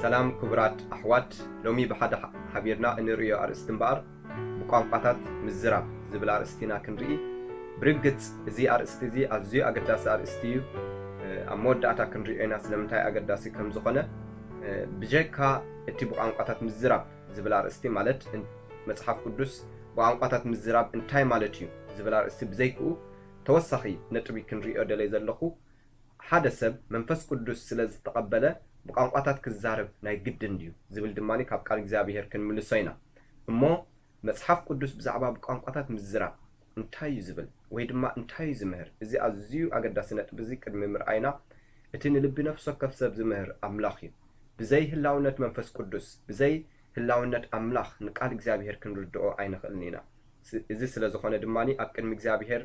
ሰላም ክቡራት ኣሕዋት፣ ሎሚ ብሓደ ሓ-፣ ሓቢርና እንርእዮ ኣርእስቲ እምበኣር ብቋንቋታት ምዝራብ ዝብል ኣርእስቲ ኢና ክንርኢ። ብርግጽ እዚ ኣርእስቲ እዚ ኣዝዩ ኣገዳሲ ኣርእስቲ እዩ። እ፣ ኣብ መወዳእታ ክንርእዮ ኢና ስለምንታይ ኣገዳሲ ከም ዝኾነ። እ፣ ብጀካ እቲ ብቋንቋታት ምዝራብ ዝብል ኣርእስቲ ማለት እን-፣ መጽሓፍ ቅዱስ ብቋንቋታት ምዝራብ እንታይ ማለት እዩ ዝብል ኣርእስቲ ብዘይክኡ ተወሳኺ ነጥቢ ክንርእዮ ደለየ ዘለኹ ሓደ ሰብ መንፈስ ቅዱስ ስለ ዝተቐበለ ብቋንቋታት ክዛረብ ናይ ግድን ድዩ ዝብል ድማ ካብ ቃል እግዚኣብሔር ክንምልሶ ኢና። እሞ መጽሓፍ ቅዱስ ብዛዕባ ብቋንቋታት ምዝራብ እንታይ እዩ ዝብል ወይ ድማ እንታይ እዩ ዝምህር? እዚ ኣዝዩ ኣገዳሲ ነጥቢ እዚ ቅድሚ ምርኣይና፣ እቲ ንልቢ ነፍሲ ወከፍ ሰብ ዝምህር ኣምላኽ እዩ። ብዘይ ህላውነት መንፈስ ቅዱስ፣ ብዘይ ህላውነት ኣምላኽ ንቃል እግዚኣብሔር ክንርድኦ ኣይንኽእልን ኢና። ስ-፣ እዚ ስለ ዝኾነ ድማ ኣብ ቅድሚ እግዚኣብሔር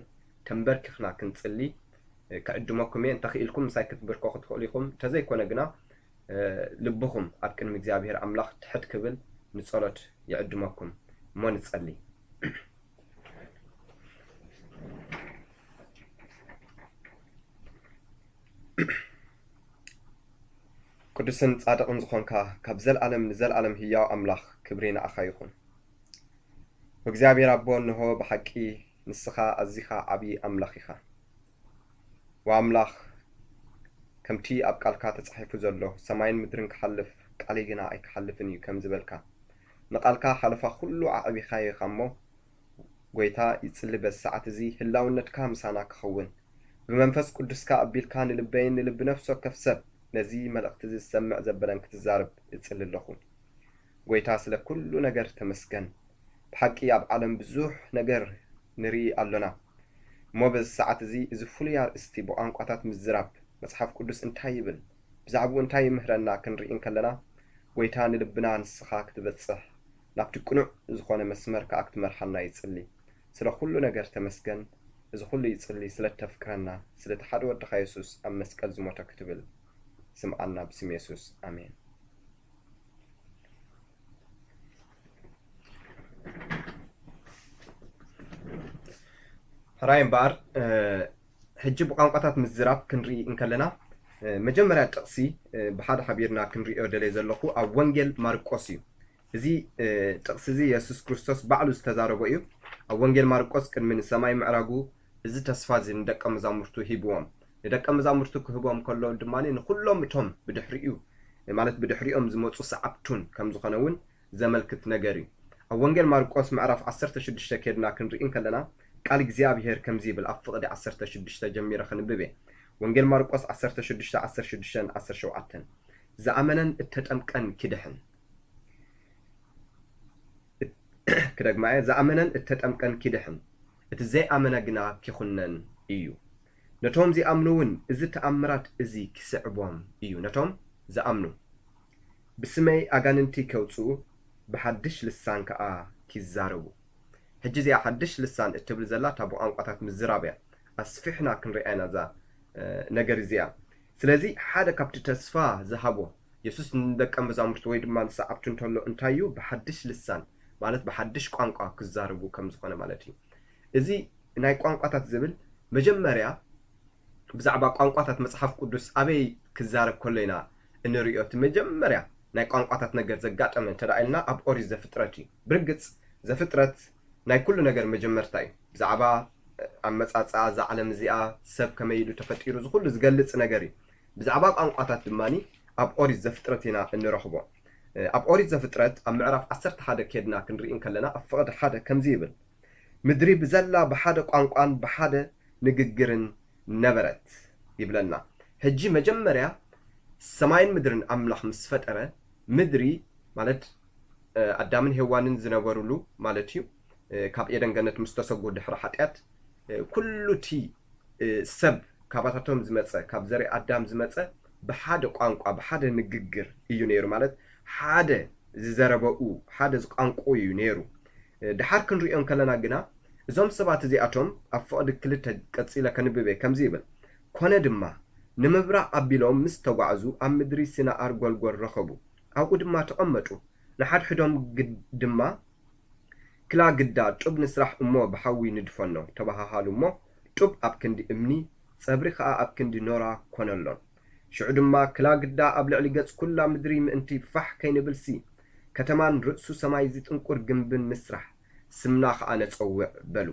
ተንበርኪኽና ክንጽሊ፣ እ፣ ክዕድመኩም እየ። እንተኽኢልኩም ምሳይ ክትብርከኹ ትኽእሉ ኢኹም። እንተዘይኮነ ግና፣ እ፣ ልብኹም ኣብ ቅድሚ እግዚኣብሔር ኣምላኽ ትሕት ክብል ንጸሎት ይዕድመኩም። እሞ ንጸሊ። ቅዱስን ጻድቕን ዝኾንካ ካብ ዘልኣለም ንዘልኣለም ህያው ኣምላኽ ክብሪ ንኣኻ ይኹን። እግዚኣብሔር ኣቦ፣ እንሆ ብሓቂ ንስኻ ኣዚኻ ዓብዪ ኣምላኽ ኢኻ። ወኣምላኽ፣ ከምቲ ኣብ ቃልካ ተጻሒፉ ዘሎ፣ ሰማይን ምድርን ክሓልፍ፣ ቃለይ ግና ኣይክሓልፍን እዩ ከም ዝበልካ፣ ንቃልካ ሓለፋ ኩሉ ኣዕቢኻዮ ኢኻ እሞ፣ ጐይታ፣ ይጽሊ በዚ ሰዓት እዚ ህላውነትካ ምሳና ክኸውን፣ ብመንፈስ ቅዱስካ ኣቢልካ ንልበይን ንልቢ ነፍሲ ወከፍ ሰብ ነዚ መልእኽቲ እዚ ዝሰምዕ ዘበለን ክትዛረብ እጽሊ ኣለኹ። ጐይታ፣ ስለ ኩሉ ነገር ተመስገን። ብሓቂ ኣብ ዓለም ብዙሕ ነገር ንርኢ ኣሎና። እሞ በዚ ሰዓት እዚ፣ እዚ ፍሉይ ኣርእስቲ ብቋንቋታት ምዝራብ መጽሓፍ ቅዱስ እንታይ ይብል፣ ብዛዕባኡ እንታይ ይምህረና ክንርኢ እንከለና፣ ጐይታ፣ ንልብና ንስኻ ክትበጽሕ፣ ናብቲ ቅኑዕ ዝኾነ መስመር ከኣ ክትመርሓና ይጽሊ። ስለ ኩሉ ነገር ተመስገን። እዚ ኩሉ ይጽሊ ስለ እተፍቅረና፣ ስለ እቲ ሓደ ወድኻ የሱስ ኣብ መስቀል ዝሞተ ክትብል ስምዓና ብስም የሱስ። ኣሜን። ሕራይ እምበኣር፣ እ፣ ሕጂ ብቋንቋታት ምዝራብ ክንርኢ እንከለና፣ እ፣ መጀመርያ ጥቕሲ፣ እ፣ ብሓደ ሓቢርና ክንርእዮ ደልየ ዘለኹ ኣብ ወንጌል ማርቆስ እዩ። እዚ፣ እ፣ ጥቕሲ እዚ የሱስ ክርስቶስ ባዕሉ ዝተዛረቦ እዩ። ኣብ ወንጌል ማርቆስ ቅድሚ ንሰማይ ምዕራጉ እዚ ተስፋ እዚ ንደቀ መዛሙርቱ ሂብዎም። ንደቀ መዛሙርቱ ክህቦም ከሎ ድማ ንኹሎም እቶም ብድሕሪኡ፣ ማለት ብድሕሪኦም ዝመጹ ሰዓብቱን ከም ዝኾነ እውን ዘመልክት ነገር እዩ። ኣብ ወንጌል ማርቆስ ምዕራፍ ዓሰርተ ሽዱሽተ ኬድና ክንርኢ እንከለና፣ ቃል እግዚኣብሔር ከምዚ ይብል፣ ኣብ ፍቕዲ ዓሰርተ ሽዱሽተ ጀሚረ ክንብብ እየ። ወንጌል ማርቆስ ዓሰርተ ሽዱሽተ፣ ዓሰርተ ሽዱሽተ፣ ዓሰርተ ሸውዓተ። ዝኣመነን እተጠምቀን ኪድሕን። ክደግማ እየ፣ ዝኣመነን እተጠምቀን ኪድሕን፣ እቲ ዘይኣመነ ግና ኪኹነን እዩ። ነቶም ዚኣምኑ እውን እዚ ተኣምራት እዚ ኪስዕቦም እዩ። ነቶም ዝኣምኑ፣ ብስመይ ኣጋንንቲ ኬውጽኡ፣ ብሓድሽ ልሳን ከኣ ኪዛረቡ። ሕጂ እዚኣ ሓድሽ ልሳን እትብል ዘላ እታ ብቋንቋታት ምዝራብ እያ። ኣስፊሕና ክንሪኣ ኢና እዛ፣ እ፣ ነገር እዚኣ። ስለዚ ሓደ ካብቲ ተስፋ ዝሃቦ የሱስ ንደቀ መዛሙርቱ ወይ ድማ ንሰዓብቱ እንተሎ እንታይ እዩ? ብሓድሽ ልሳን፣ ማለት ብሓድሽ ቋንቋ ክዛረቡ ከም ዝኾነ ማለት እዩ። እዚ ናይ ቋንቋታት ዝብል መጀመርያ ብዛዕባ ቋንቋታት መጽሓፍ ቅዱስ ኣበይ ክዛረብ ከሎ ኢና እንርእዮ? እቲ መጀመርያ ናይ ቋንቋታት ነገር ዘጋጠመ እንተ ደኣ ኢልና ኣብ ኦሪት ዘፍጥረት እዩ። ብርግጽ ዘፍጥረት ናይ ኩሉ ነገር መጀመርታ እዩ። ብዛዕባ ኣመጻጽኣ እዛ ዓለም እዚኣ፣ ሰብ ከመይ ኢሉ ተፈጢሩ፣ እዚ ኩሉ ዝገልጽ ነገር እዩ። ብዛዕባ ቋንቋታት ድማ ኣብ ኦሪት ዘፍጥረት ኢና እንረኽቦ። ኣብ ኦሪት ዘፍጥረት ኣብ ምዕራፍ ዓሰርተ ሓደ ኬድና ክንርኢ እንከለና ኣብ ፍቕዲ ሓደ ከምዚ ይብል፣ ምድሪ ብዘላ ብሓደ ቋንቋን ብሓደ ንግግርን ነበረት ይብለና። ሕጂ መጀመርያ ሰማይን ምድርን ኣምላኽ ምስ ፈጠረ፣ ምድሪ ማለት፣ እ፣ ኣዳምን ሄዋንን ዝነበሩሉ ማለት እዩ። እ፣ ካብ ኤደን ገነት ምስ ተሰጉ ድሕሪ ሓጢኣት፣ እ፣ ኩሉ እቲ፣ እ፣ ሰብ ካባታቶም ዝመጸ፣ ካብ ዘርኢ ኣዳም ዝመጸ ብሓደ ቋንቋ፣ ብሓደ ንግግር እዩ ነይሩ። ማለት ሓደ ዝዘረበኡ፣ ሓደ ዝቋንቁ እዩ ነይሩ። እ፣ ድሓር ክንሪኦ እንከለና ግና፣ እዞም ሰባት እዚኣቶም ኣብ ፍቕዲ ክልተ ቀጺለ ከንብብ እየ፣ ከምዚ ይብል፣ ኮነ ድማ፣ ንምብራቕ ኣቢሎም ምስ ተጓዕዙ፣ ኣብ ምድሪ ሲናኣር ጐልጐል ረኸቡ። ኣብኡ ድማ ተቐመጡ። ንሓድሕዶም ግድ-፣ ድማ፣ ክላ ግዳ ጡብ ንስራሕ እሞ ብሓዊ ንድፈኖ፣ ተበሃሃሉ እሞ፣ ጡብ ኣብ ክንዲ እምኒ፣ ጸብሪ ኸኣ ኣብ ክንዲ ኖራ ኰነሎም። ሽዑ ድማ ክላግዳ ኣብ ልዕሊ ገጽ ኩላ ምድሪ ምእንቲ ፋሕ ከይንብልሲ፣ ከተማን ርእሱ ሰማይ እዚ ጥንቁር ግንብን ንስራሕ፣ ስምና ኸኣ ነጸውዕ በሉ።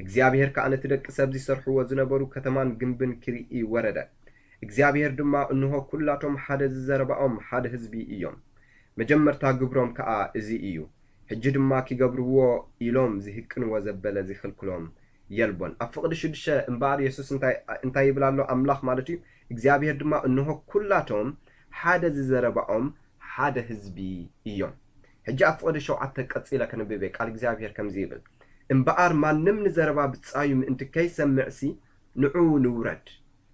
እግዚኣብሔር ከኣ ነቲ ደቂ ሰብ ዚሰርሕዎ ዝነበሩ ከተማን ግንብን ኪርኢ ወረደ። እግዚኣብሔር ድማ፣ እንሆ፣ ኲላቶም ሓደ ዝዘረባኦም ሓደ ህዝቢ እዮም፣ መጀመርታ ግብሮም ከኣ እዚ እዩ። ሕጂ ድማ ኪገብርዎ ኢሎም ዚህቅንዎ ዘበለ ዚኽልክሎም የልቦን። ኣብ ፍቕዲ ሽዱሽተ እምበኣር የሱስ እንታይ፣ እንታይ ይብል ኣሎ? ኣምላኽ ማለት እዩ። እግዚኣብሔር ድማ፣ እንሆ፣ ኲላቶም ሓደ ዝዘረባኦም ሓደ ህዝቢ እዮም። ሕጂ ኣብ ፍቕዲ ሸውዓተ ቀጺለ ከንብብ እየ። ቃል እግዚኣብሔር ከምዚ ይብል፣ እምበኣር ማንም ንዘረባ ብጻዩ ምእንቲ ከይሰምዕሲ፣ ንዑ ንውረድ።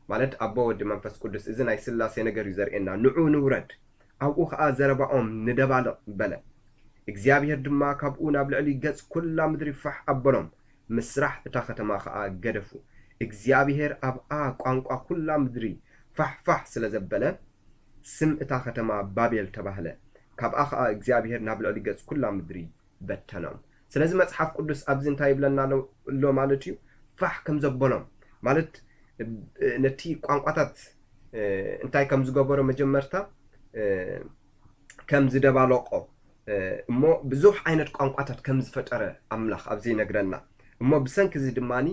ማለት ኣቦ፣ ወዲ፣ መንፈስ ቅዱስ፣ እዚ ናይ ስላሴ ነገር እዩ ዘርእየና። ንዑ ንውረድ፣ ኣብኡ ኸኣ ዘረባኦም ንደባልቕ በለ። እግዚኣብሔር ድማ ካብኡ ናብ ልዕሊ ገጽ ኵላ ምድሪ ፋሕ ኣበሎም፣ ምስራሕ እታ ኸተማ ኸኣ ገደፉ። እግዚኣብሔር ኣብኣ ቋንቋ ኵላ ምድሪ ፋሕ ፋሕ ስለ ዘበለ፣ ስም እታ ኸተማ ባቤል ተባህለ። ካብኣ ኸኣ እግዚኣብሔር ናብ ልዕሊ ገጽ ኵላ ምድሪ በተኖም። ስለዚ መጽሓፍ ቅዱስ ኣብዚ እንታይ ይብለና ኣሎ፣ ኣሎ ማለት እዩ? ፋሕ ከም ዘበሎም ማለት፣ እ፣ ነቲ ቋንቋታት፣ እ፣ እንታይ ከም ዝገበሮ መጀመርታ፣ እ፣ ከም ዝደባለቆ፣ እ፣ እሞ ብዙሕ ዓይነት ቋንቋታት ከም ዝፈጠረ ኣምላኽ ኣብዚ ይነግረና። እሞ ብሰንኪ እዚ ድማኒ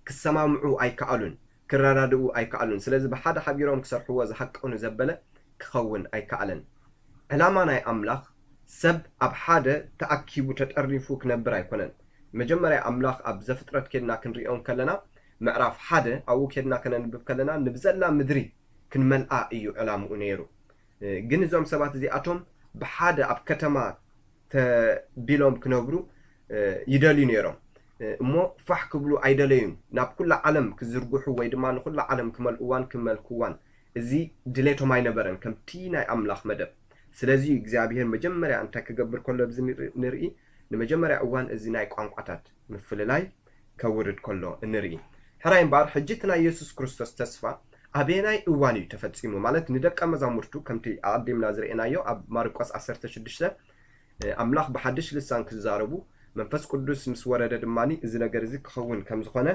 ክሰማምዑ ኣይከኣሉን፣ ክረዳድኡ ኣይከኣሉን። ስለዚ ብሓደ ሓቢሮም ክሰርሕዎ ዝሃቀኑ ዘበለ ክኸውን ኣይከኣለን። ዕላማ ናይ ኣምላኽ ሰብ ኣብ ሓደ ተኣኪቡ ተጠርኒፉ ክነብር ኣይኮነን። መጀመርያ ኣምላኽ ኣብ ዘፍጥረት ኬድና ክንሪኦ እንከለና፣ ምዕራፍ ሓደ ኣብኡ ኬድና ከነንብብ ከለና፣ ንብዘላ ምድሪ ክንመልኣ እዩ ዕላምኡ ነይሩ። እ፣ ግን እዞም ሰባት እዚኣቶም ብሓደ ኣብ ከተማ ተቢሎም ክነብሩ፣ እ፣ ይደልዩ ነይሮም። እ፣ እሞ ፋሕ ክብሉ ኣይደለዩን። ናብ ኩላ ዓለም ክዝርግሑ ወይ ድማ ንኩላ ዓለም ክመልእዋን ክመልክዋን፣ እዚ ድሌቶም ኣይነበረን፣ ከምቲ ናይ ኣምላኽ መደብ። ስለዚ እግዚኣብሔር መጀመርያ እንታይ ክገብር ከሎ ኣብዚ ንርኢ፣ ንርኢ፣ ንመጀመርያ እዋን እዚ ናይ ቋንቋታት ምፍልላይ ከውርድ ከሎ እንርኢ። ሕራይ እምበኣር፣ ሕጂ እቲ ናይ የሱስ ክርስቶስ ተስፋ ኣበየናይ እዋን እዩ ተፈጺሙ? ማለት ንደቀ መዛሙርቱ፣ ከምቲ ኣቐዲምና ዝርኤናዮ ኣብ ማርቆስ ዓሰርተ ሽዱሽተ፣ እ፣ ኣምላኽ ብሓድሽ ልሳን ክዛረቡ፣ መንፈስ ቅዱስ ምስ ወረደ ድማ እዚ ነገር እዚ ክኸውን ከም ዝኾነ፣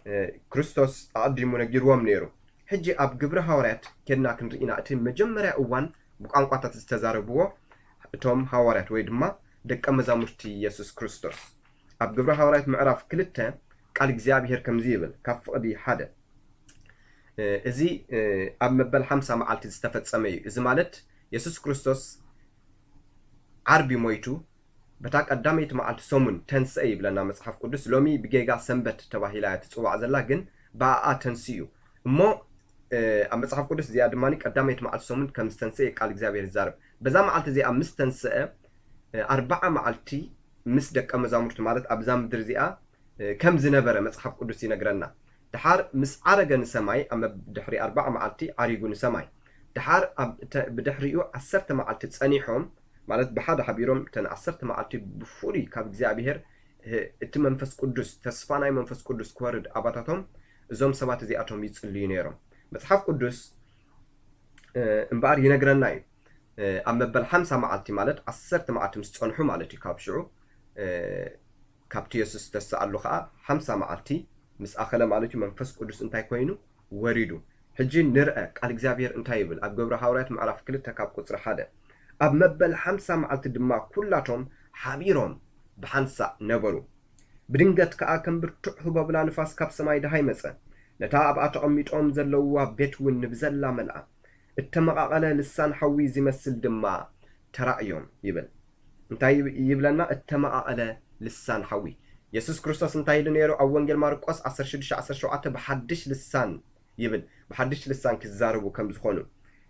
እ፣ ክርስቶስ ኣቐዲሙ ነጊርዎም ነይሩ። ሕጂ ኣብ ግብሪ ሃዋርያት ኬድና ክንርኢና፣ እቲ መጀመርያ እዋን ብቋንቋታት ዝተዛረብዎ እቶም ሃዋርያት ወይ ድማ ደቀ መዛሙርቲ የሱስ ክርስቶስ። ኣብ ግብሪ ሃዋርያት ምዕራፍ ክልተ ቃል እግዚኣብሔር ከምዚ ይብል፣ ካብ ፍቕዲ ሓደ፣ እ፣ እዚ፣ እ፣ ኣብ መበል ሓምሳ መዓልቲ ዝተፈጸመ እዩ። እዚ ማለት የሱስ ክርስቶስ ዓርቢ ሞይቱ፣ በታ ቀዳመይቲ መዓልቲ ሰሙን ተንስአ ይብለና መጽሓፍ ቅዱስ። ሎሚ ብጌጋ ሰንበት ተባሂላ እያ ትጽዋዕ ዘላ፣ ግን ብኣኣ ተንስኡ። እሞ፣ እ፣ ኣብ መጽሓፍ ቅዱስ እዚኣ ድማ ቀዳመይቲ መዓልቲ ሰሙን ከም ዝተንስአ ቃል እግዚኣብሔር ይዛረብ። በዛ መዓልቲ እዚኣ ምስ ተንስአ፣ እ፣ ኣርብዓ መዓልቲ ምስ ደቀ መዛሙርቱ፣ ማለት ኣብዛ ምድሪ እዚኣ፣ እ፣ ከም ዝነበረ መጽሓፍ ቅዱስ ይነግረና። ደሓር ምስ ዓረገ ንሰማይ፣ ኣብ መብ-፣ ድሕሪ ኣርብዓ መዓልቲ ዓሪጉ ንሰማይ። ደሓር ኣብ ተ-፣ ብድሕሪኡ ዓሰርተ መዓልቲ ጸኒሖም፣ ማለት ብሓደ ሓቢሮም፣ እተን ዓሰርተ መዓልቲ ብፍሉይ ካብ እግዚኣብሔር፣ እ፣ እቲ መንፈስ ቅዱስ፣ ተስፋ ናይ መንፈስ ቅዱስ ክወርድ ኣባታቶም፣ እዞም ሰባት እዚኣቶም ይጽልዩ ነይሮም። መጽሓፍ ቅዱስ፣ እ፣ እምበኣር ይነግረና እዩ። እ፣ ኣብ መበል ሓምሳ መዓልቲ፣ ማለት ዓሰርተ መዓልቲ ምስ ጸንሑ ማለት እዩ፣ ካብ ሽዑ፣ እ፣ ካብቲ የሱስ ዝተስኣሉ ኸኣ ሓምሳ መዓልቲ ምስ ኣኸለ ማለት እዩ፣ መንፈስ ቅዱስ እንታይ ኮይኑ? ወሪዱ። ሕጂ ንርአ ቃል እግዚኣብሔር እንታይ ይብል? ኣብ ግብሪ ሃዋርያት ምዕራፍ ክልተ ካብ ቁጽሪ ሓደ፣ ኣብ መበል ሓምሳ መዓልቲ ድማ ኩላቶም ሓቢሮም ብሓንሳእ ነበሩ። ብድንገት ከኣ ከም ብርቱዕ ህቦብላ ንፋስ ካብ ሰማይ ደሃይ መጸ። ነታ ኣብኣ ተቐሚጦም ዘለውዋ ቤት እውን ንብዘላ መልኣ። እተመቓቐለ ልሳን ሓዊ ዚመስል ድማ ተራእዮም ይብል። እንታይ ይብ-፣ ይብለና? እተመቓቐለ ልሳን ሓዊ። የሱስ ክርስቶስ እንታይ ኢሉ ነይሩ? ኣብ ወንጌል ማርቆስ ዓሰርተ ሽዱሽተ ዓሰርተ ሸውዓተ ብሓድሽ ልሳን ይብል፣ ብሓድሽ ልሳን ክዛረቡ ከም ዝኾኑ።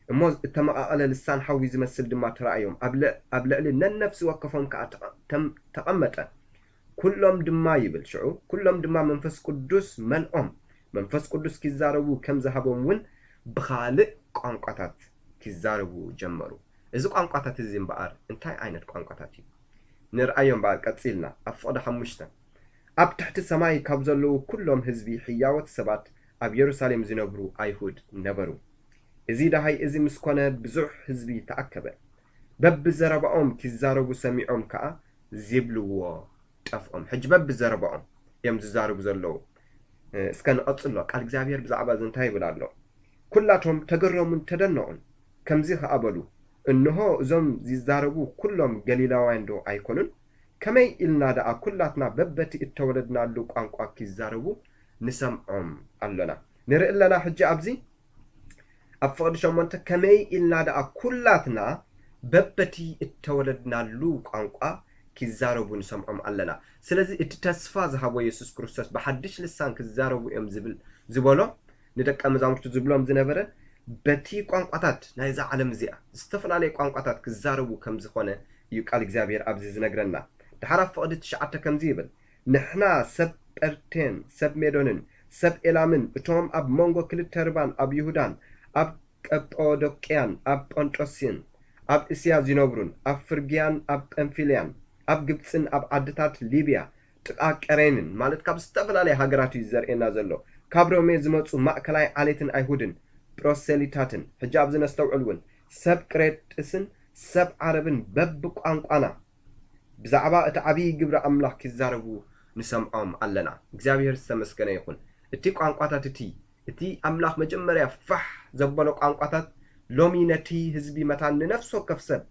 እሞ እተመቓቐለ ልሳን ሓዊ ዝመስል ድማ ተራእዮም፣ ኣብ ለ-፣ ኣብ ልዕሊ ነነፍሲ ወከፎም ከኣ ተቐ-፣ ተም-፣ ተቐመጠ። ኩሎም ድማ ይብል፣ ሽዑ ኩሎም ድማ መንፈስ ቅዱስ መልኦም፣ መንፈስ ቅዱስ ኪዛረቡ ከም ዝሃቦም እውን ብኻልእ ቋንቋታት ኪዛረቡ ጀመሩ። እዚ ቋንቋታት እዚ እምበኣር እንታይ ዓይነት ቋንቋታት እዩ? ንርኣዮ እምበኣር ቀጺልና ኣብ ፍቕዲ ሓሙሽተ። ኣብ ትሕቲ ሰማይ ካብ ዘለዉ ኩሎም ህዝቢ፣ ሕያዎት ሰባት፣ ኣብ የሩሳሌም ዝነብሩ ኣይሁድ ነበሩ። እዚ ደሃይ እዚ ምስ ኮነ ብዙሕ ህዝቢ ተኣከበ። በብዘረባኦም ኪዛረቡ ሰሚዖም ከኣ ዚብልዎ ጠፍኦም። ሕጂ በብዘረባኦም እዮም ዝዛረቡ ዘለዉ። እ፣ እስከ ንቐጽሎ። ቃል እግዚኣብሔር ብዛዕባ እዚ እንታይ ይብል ኣሎ? ኩላቶም ተገረሙን ተደነቑን። ከምዚ ኸኣ በሉ፣ እንሆ፣ እዞም ዚዛረቡ ኩሎም ገሊላውያን ዶ ኣይኮኑን? ከመይ ኢልና ደኣ ኩላትና በበቲ እተወለድናሉ ቋንቋ ኪዛረቡ ንሰምዖም ኣሎና? ንርኢ ኣለና ሕጂ ኣብዚ ኣብ ፍቕዲ ሸሞንተ፣ ከመይ ኢልና ደኣ ኩላትና በበቲ እተወለድናሉ ቋንቋ ኪዛረቡ ንሰምዖም ኣለና። ስለዚ እቲ ተስፋ ዝሃቦ የሱስ ክርስቶስ ብሓድሽ ልሳን ክዛረቡ እዮም ዝብል ዝበሎ ንደቀ መዛሙርቱ ዝብሎም ዝነበረ በቲ ቋንቋታት ናይዛ ዓለም እዚኣ ዝተፈላለየ ቋንቋታት ክዛረቡ ከም ዝኾነ እዩ ቃል እግዚኣብሔር ኣብዚ ዝነግረና። ድሓር ኣብ ፍቕዲ ትሽዓተ ከምዚ ይብል፣ ንሕና ሰብ ጴርቴን ሰብ ሜዶንን ሰብ ኤላምን እቶም ኣብ መንጎ ክልተ ርባን ኣብ ይሁዳን ኣብ ቀጶዶቅያን ኣብ ጳንጦስን ኣብ እስያ ዝነብሩን ኣብ ፍርግያን ኣብ ጳንፊልያን ኣብ ግብጽን ኣብ ዓድታት ሊብያ ጥቓ ቀሬንን ማለት ካብ ዝተፈላለያ ሃገራት እዩ ዘርእየና ዘሎ። ካብ ሮሜ ዝመጹ ማእከላይ ዓሌትን ኣይሁድን ፕሮሴሊታትን። ሕጂ ኣብዚ ነስተውዕል እውን ሰብ ቅሬጥስን ሰብ ዓረብን በብቋንቋና ብዛዕባ እቲ ዓብዪ ግብሪ ኣምላኽ ኪዛረቡ ንሰምዖም ኣለና። እግዚኣብሔር ዝተመስገነ ይኹን። እቲ ቋንቋታት እቲ እቲ ኣምላኽ መጀመርያ ፋሕ ዘበሎ ቋንቋታት ሎሚ ነቲ ህዝቢ መታን ንነፍሲ ወከፍ ሰብ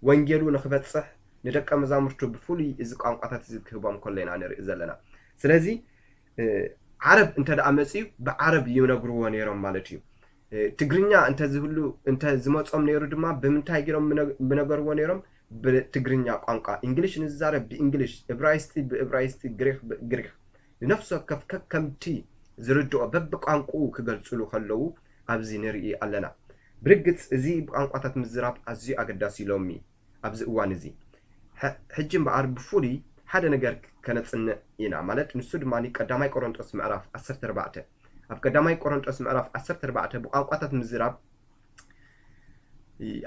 ወንጌሉ ንኽበጽሕ ንደቀ መዛሙርቱ ብፍሉይ እዚ ቋንቋታት እዚ ክህቦም ከሎ ኢና ንርኢ ዘለና። ስለዚ ዓረብ እንተ ደኣ መጺኡ ብዓረብ ይነግርዎ ነይሮም ማለት እዩ። ትግርኛ እንተ ዝህሉ እንተ ዝመጾም ነይሩ ድማ ብምንታይ ገይሮም ምነገርዎ ነይሮም? ብትግርኛ ቋንቋ። እንግሊሽ ንዝዛረብ ብእንግሊሽ፣ እብራይስጢ ብእብራይስጢ፣ ግሪክ ብግሪክ። ንነፍሲ ወከፍ ከከምቲ ዝርድኦ በብቋንቋኡ ክገልጽሉ ከለዉ ኣብዚ ንርኢ ኣለና። ብርግጽ እዚ ብቋንቋታት ምዝራብ ኣዝዩ ኣገዳሲ ሎሚ ኣብዚ እዋን እዚ። ሕጂ እምበኣር ብፍሉይ ሓደ ነገር ከነጽንዕ ኢና፣ ማለት ንሱ ድማ ቀዳማይ ቆሮንጦስ ምዕራፍ ዓሰርተ ኣርባዕተ። ኣብ ቀዳማይ ቆሮንጦስ ምዕራፍ ዓሰርተ ኣርባዕተ ብቋንቋታት ምዝራብ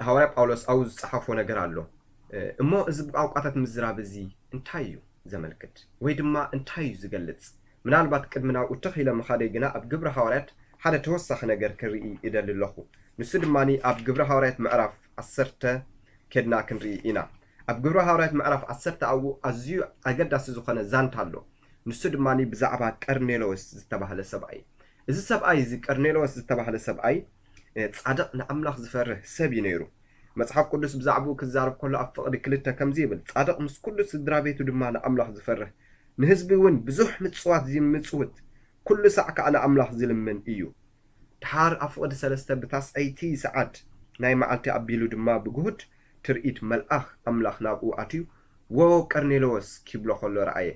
ሃዋርያ ጳውሎስ ኣብኡ ዝጸሓፎ ነገር ኣሎ። እሞ እዚ ብቋንቋታት ምዝራብ እዚ እንታይ እዩ ዘመልክት? ወይ ድማ እንታይ እዩ ዝገልጽ? ምናልባት ቅድሚ ናብኡ ተኽ ኢለ ምኻደይ ግና ኣብ ግብሪ ሃዋርያት ሓደ ተወሳኺ ነገር ክርኢ እደሊ ኣለኹ። ንሱ ድማ ኣብ ግብሪ ሃዋርያት ምዕራፍ ዓሰርተ ኬድና ክንርኢ ኢና። ኣብ ግብሪ ሃዋርያት ምዕራፍ ዓሰርተ ኣብኡ ኣዝዩ ኣገዳሲ ዝኾነ ዛንታ ኣሎ። ንሱ ድማ ብዛዕባ ቀርኔሎስ ዝተባህለ ሰብኣይ። እዚ ሰብኣይ እዚ ቀርኔሎስ ዝተባህለ ሰብኣይ ጻድቕ ንኣምላኽ ዝፈርህ ሰብ እዩ ነይሩ። መጽሓፍ ቅዱስ ብዛዕባኡ ክዛረብ ከሎ ኣብ ፍቕዲ ክልተ ከምዚ ይብል፣ ጻድቕ ምስ ኩሉ ስድራ ቤቱ ድማ ንኣምላኽ ዝፈርህ፣ ንህዝቢ እውን ብዙሕ ምጽዋት ዝምጽውት፣ ኩሉ ሳዕ ከኣ ንኣምላኽ ዝልምን እዩ። ድሓር ኣብ ፍቕዲ ሰለስተ ብታስዐይቲ ሰዓት ናይ መዓልቲ ኣቢሉ ድማ ብግሁድ ትርኢት መልኣኽ ኣምላኽ ናብኡ ኣትዩ፣ "ዎ ቀርኔለዎስ" ኪብሎ ኸሎ ረኣየ።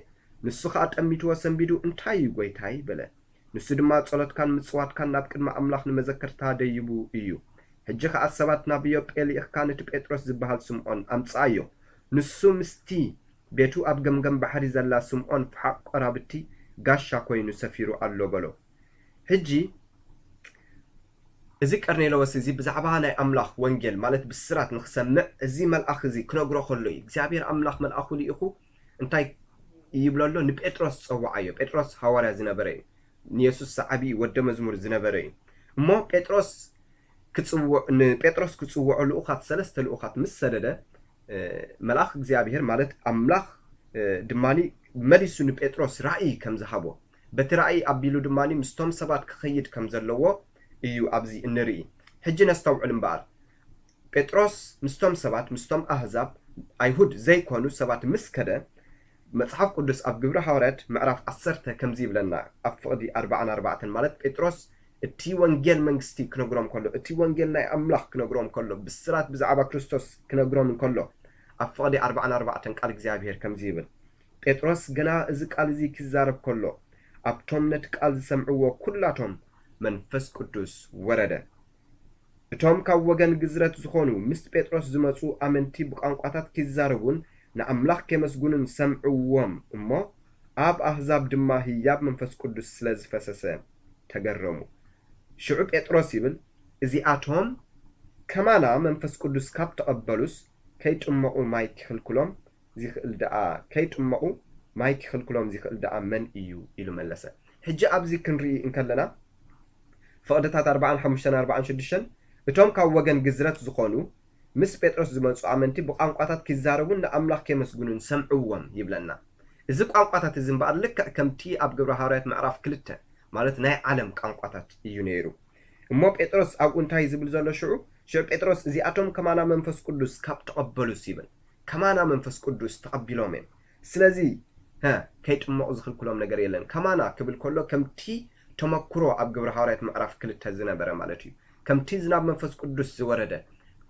ንሱ ኸኣ ጠሚትዎ ሰንቢዱ፣ "እንታይ እዩ ጐይታይ?" በለ። ንሱ ድማ፣ "ጸሎትካን ምጽዋትካን ናብ ቅድሚ ኣምላኽ ንመዘከርታ ደይቡ እዩ። ሕጂ ኸኣ ሰባት ናብ ዮጴ ልኢኽካ ነቲ ጴጥሮስ ዝበሃል ስምዖን ኣምጽኣዮ። ንሱ ምስቲ ቤቱ ኣብ ገምገም ባሕሪ ዘላ ስምዖን ፍሓቕ ቆራብቲ ጋሻ ኮይኑ ሰፊሩ ኣሎ" በሎ። ሕጂ እዚ ቀርኔለዎስ እዚ ብዛዕባ ናይ ኣምላኽ ወንጌል ማለት ብስራት ንኽሰምዕ እዚ መልኣኽ እዚ ክነግሮ ከሎ እዩ እግዚኣብሔር ኣምላኽ መልኣኹ ልኢኹ እንታይ ይብሎ ኣሎ? ንጴጥሮስ ጸውዓዮ። ጴጥሮስ ሃዋርያ ዝነበረ እዩ። ንየሱስ ሰዓቢ እዩ፣ ወደ መዝሙር ዝነበረ እዩ። እሞ ጴጥሮስ ክጽውዕ ንጴጥሮስ ክጽውዖ ልኡኻት ሰለስተ ልኡኻት ምስ ሰደደ መልኣኽ እግዚኣብሔር ማለት ኣምላኽ ድማ መሊሱ ንጴጥሮስ ራእይ ከም ዝሃቦ በቲ ራእይ ኣቢሉ ድማ ምስቶም ሰባት ክኸይድ ከም ዘለዎ እዩ ኣብዚ እንርኢ። ሕጂ ነስተውዕል እምበኣር ጴጥሮስ ምስቶም ሰባት ምስቶም ኣህዛብ ኣይሁድ ዘይኮኑ ሰባት ምስ ከደ መጽሓፍ ቅዱስ ኣብ ግብሪ ሃዋርያት ምዕራፍ ዓሰርተ ከምዚ ይብለና ኣብ ፍቕዲ ኣርባዓን ኣርባዕተን ማለት ጴጥሮስ እቲ ወንጌል መንግስቲ ክነግሮም ከሎ እቲ ወንጌል ናይ ኣምላኽ ክነግሮም ከሎ ብስራት ብዛዕባ ክርስቶስ ክነግሮም እንከሎ ኣብ ፍቕዲ ኣርባዓን ኣርባዕተን ቃል እግዚኣብሔር ከምዚ ይብል ጴጥሮስ ግና እዚ ቃል እዚ ክዛረብ ከሎ ኣብቶም ነቲ ቃል ዝሰምዕዎ ኩላቶም መንፈስ ቅዱስ ወረደ። እቶም ካብ ወገን ግዝረት ዝኾኑ ምስ ጴጥሮስ ዝመጹ ኣመንቲ ብቋንቋታት ኪዛረቡን ንኣምላኽ ኬመስግኑን ሰምዕዎም እሞ፣ ኣብ ኣህዛብ ድማ ህያብ መንፈስ ቅዱስ ስለ ዝፈሰሰ ተገረሙ። ሽዑ ጴጥሮስ ይብል፣ እዚኣቶም ከማና መንፈስ ቅዱስ ካብ ተቐበሉስ ከይጥመቑ ማይ ኪኽልክሎም ዚኽእል ደኣ ከይጥመቑ ማይ ኪኽልክሎም ዚኽእል ደኣ መን እዩ? ኢሉ መለሰ። ሕጂ ኣብዚ ክንርኢ እንከለና ፍቕድታት ኣርባዓን ሓሙሽተን ኣርባዓን ሽዱሽተን እቶም ካብ ወገን ግዝረት ዝኾኑ ምስ ጴጥሮስ ዝመጹ ኣመንቲ ብቋንቋታት ኪዛረቡን ንኣምላኽ ኬመስግኑን ሰምዕዎም ይብለና። እዚ ቋንቋታት እዚ እምበኣር ልክዕ ከምቲ ኣብ ግብረ ሃዋርያት ምዕራፍ ክልተ ማለት ናይ ዓለም ቋንቋታት እዩ ነይሩ። እሞ ጴጥሮስ ኣብኡ እንታይ ዝብል ዘሎ ሽዑ? ሽዑ ጴጥሮስ፣ "እዚኣቶም ከማና መንፈስ ቅዱስ ካብ ተቐበሉስ" ይብል። ከማና መንፈስ ቅዱስ ተቐቢሎም እዮም። ስለዚ፣ "ሀ፣ ከይጥመቑ ዝኽልክሎም ነገር የለን።" ከማና ክብል ከሎ፣ ከምቲ ተመክሮ ኣብ ግብረ ሃዋርያት ምዕራፍ ክልተ ዝነበረ ማለት እዩ። ከምቲ ዝናብ መንፈስ ቅዱስ ዝወረደ፣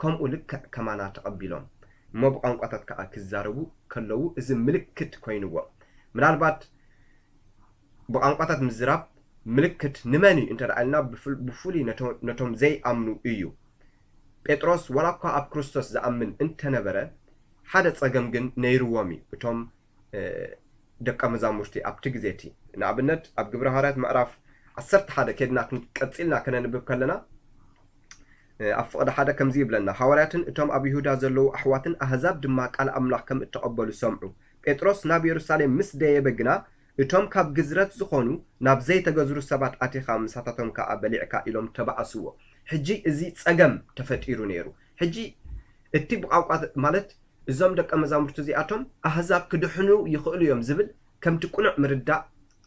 ከምኡ ልክዕ ከማና ተቐቢሎም። እሞ ብቋንቋታት ከኣ ክዛረቡ ከለዉ፣ እዚ ምልክት ኮይንዎ። ምናልባት ብቋንቋታት ምዝራብ ምልክት ንመን እዩ እንተ ደኣ ኢልና፣ ብፍል-፣ ብፍሉይ ነቶ-፣ ነቶም ዘይኣምኑ እዩ። ጴጥሮስ ዋላ እኳ ኣብ ክርስቶስ ዝኣምን እንተነበረ፣ ሓደ ጸገም ግን ነይርዎም እዩ። እቶም፣ እ፣ ደቀ መዛሙርቲ ኣብቲ ግዜ እቲ፣ ንኣብነት፣ ኣብ ግብረ ሃዋርያት ምዕራፍ ዓሰርተ ሓደ ከድና ክን-፣ ቀጺልና ከነንብብ ከለና፣ እ፣ ኣብ ፍቕዲ ሓደ ከምዚ ይብለና፣ "ሃዋርያትን እቶም ኣብ ይሁዳ ዘለዉ ኣሕዋትን ኣህዛብ ድማ ቃል ኣምላኽ ከም እተቐበሉ ሰምዑ። ጴጥሮስ ናብ የሩሳሌም ምስ ደየበ ግና፣ እቶም ካብ ግዝረት ዝኾኑ ናብ ዘይተገዝሩ ሰባት ኣቲኻ ምሳታቶም ከኣ በሊዕካ ኢሎም ተባኣስዎ።" ሕጂ እዚ ጸገም ተፈጢሩ ነይሩ። ሕጂ እቲ ብቋንቋ ማለት እዞም ደቀ መዛሙርቲ እዚኣቶም ኣህዛብ ክድሕኑ ይኽእሉ እዮም ዝብል ከምቲ ቅኑዕ ምርዳእ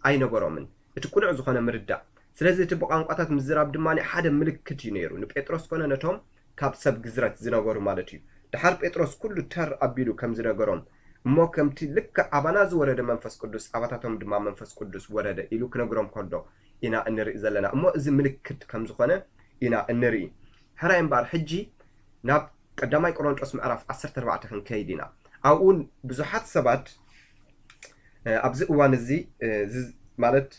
ኣይነበሮምን። እቲ ቅኑዕ ዝኾነ ምርዳእ። ስለዚ እቲ ብቋንቋታት ምዝራብ ድማ ሓደ ምልክት እዩ ነይሩ። ንጴጥሮስ ኮነ ነቶም ካብ ሰብ ግዝረት ዝነበሩ ማለት እዩ። ደሓር ጴጥሮስ ኩሉ ተር ኣቢሉ ከም ዝነገሮም፣ እሞ ከምቲ ልክዕ ኣባና ዝወረደ መንፈስ ቅዱስ ኣባታቶም ድማ መንፈስ ቅዱስ ወረደ ኢሉ ክነግሮም ከሎ ኢና እንርኢ ዘለና። እሞ እዚ ምልክት ከም ዝኾነ ኢና እንርኢ። ሕራይ እምበኣር ሕጂ ናብ ቀዳማይ ቆሮንጦስ ምዕራፍ ዓሰርተ ኣርባዕተ ክንከይድ ኢና። ኣብኡ ብዙሓት ሰባት፣ እ፣ ኣብዚ እዋን እዚ፣ እ፣ ዝ-፣ ማለት፣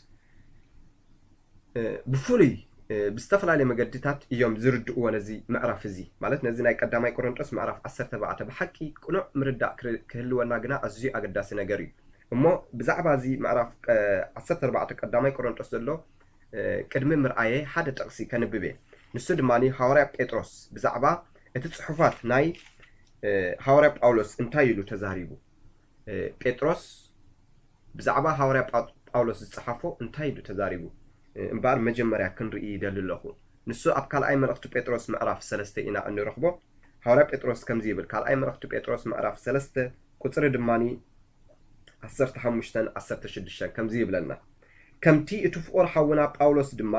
እ፣ ብፍሉይ፣ እ፣ ብዝተፈላለየ መገድታት እዮም ዝርድእዎ ነዚ ምዕራፍ እዚ። ማለት ነዚ ናይ ቀዳማይ ቆሮንጦስ ምዕራፍ ዓሰርተ ኣርባዕተ ብሓቂ ቅኑዕ ምርዳእ ክር-፣ ክህልወና ግና ኣዝዩ ኣገዳሲ ነገር እዩ። እሞ ብዛዕባ እዚ ምዕራፍ፣ እ፣ ዓሰርተ ኣርባዕተ ቀዳማይ ቆሮንጦስ ዘሎ፣ እ፣ ቅድሚ ምርኣየ ሓደ ጥቕሲ ከንብብ እየ። ንሱ ድማ ሃዋርያ ጴጥሮስ ብዛዕባ እቲ ጽሑፋት ናይ፣ እ፣ ሃዋርያ ጳውሎስ እንታይ ኢሉ ተዛሪቡ? እ፣ ጴጥሮስ ብዛዕባ ሃዋርያ ጳ-፣ ጳውሎስ ዝጸሓፎ እንታይ ኢሉ ተዛሪቡ? እ፣ እምበኣር መጀመርያ ክንርኢ ይደሊ ኣለኹ። ንሱ ኣብ ካልኣይ መልእኽቲ ጴጥሮስ ምዕራፍ ሰለስተ ኢና እንረኽቦ። ሃዋርያ ጴጥሮስ ከምዚ ይብል፣ ካልኣይ መልእኽቲ ጴጥሮስ ምዕራፍ ሰለስተ ቁጽሪ ድማኒ ዓሰርተ ሓሙሽተን ዓሰርተ ሽዱሽተን ከምዚ ይብለና፣ "ከምቲ እቲ ፍቑር ሓውና ጳውሎስ ድማ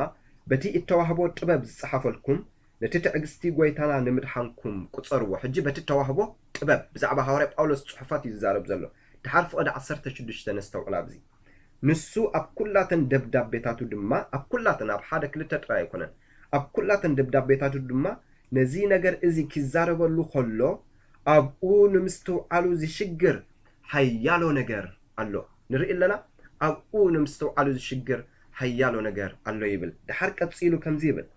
በቲ እተዋህቦ ጥበብ ዝጸሓፈልኩም፣ ነቲ ትዕግስቲ ጐይታና ንምድሓንኩም ቁጸርዎ።" ሕጂ በቲ እተዋህቦ ጥበብ ብዛዕባ ሃዋርያ ጳውሎስ ጽሑፋት እዩ ዝዛረብ ዘሎ። ድሓር ፍቕዲ ዓሰርተ ሽዱሽተ ነስተውዕል ኣብዚ። "ንሱ ኣብ ኩላተን ደብዳቤታቱ ድማ"፣ ኣብ ኩላተን፣ ኣብ ሓደ ክልተ ጥራይ ኣይኮነን፣ "ኣብ ኩላተን ደብዳቤታቱ ድማ ነዚ ነገር እዚ ኪዛረበሉ ኸሎ፣ ኣብኡ ንምስትውዓሉ ዝሽግር ሓያሎ ነገር ኣሎ።" ንርኢ ኣለና፣ "ኣብኡ ንምስትውዓሉ ዝሽግር ሓያሎ ነገር ኣሎ" ይብል። ድሓር ቀጺሉ ከምዚ ይብል፣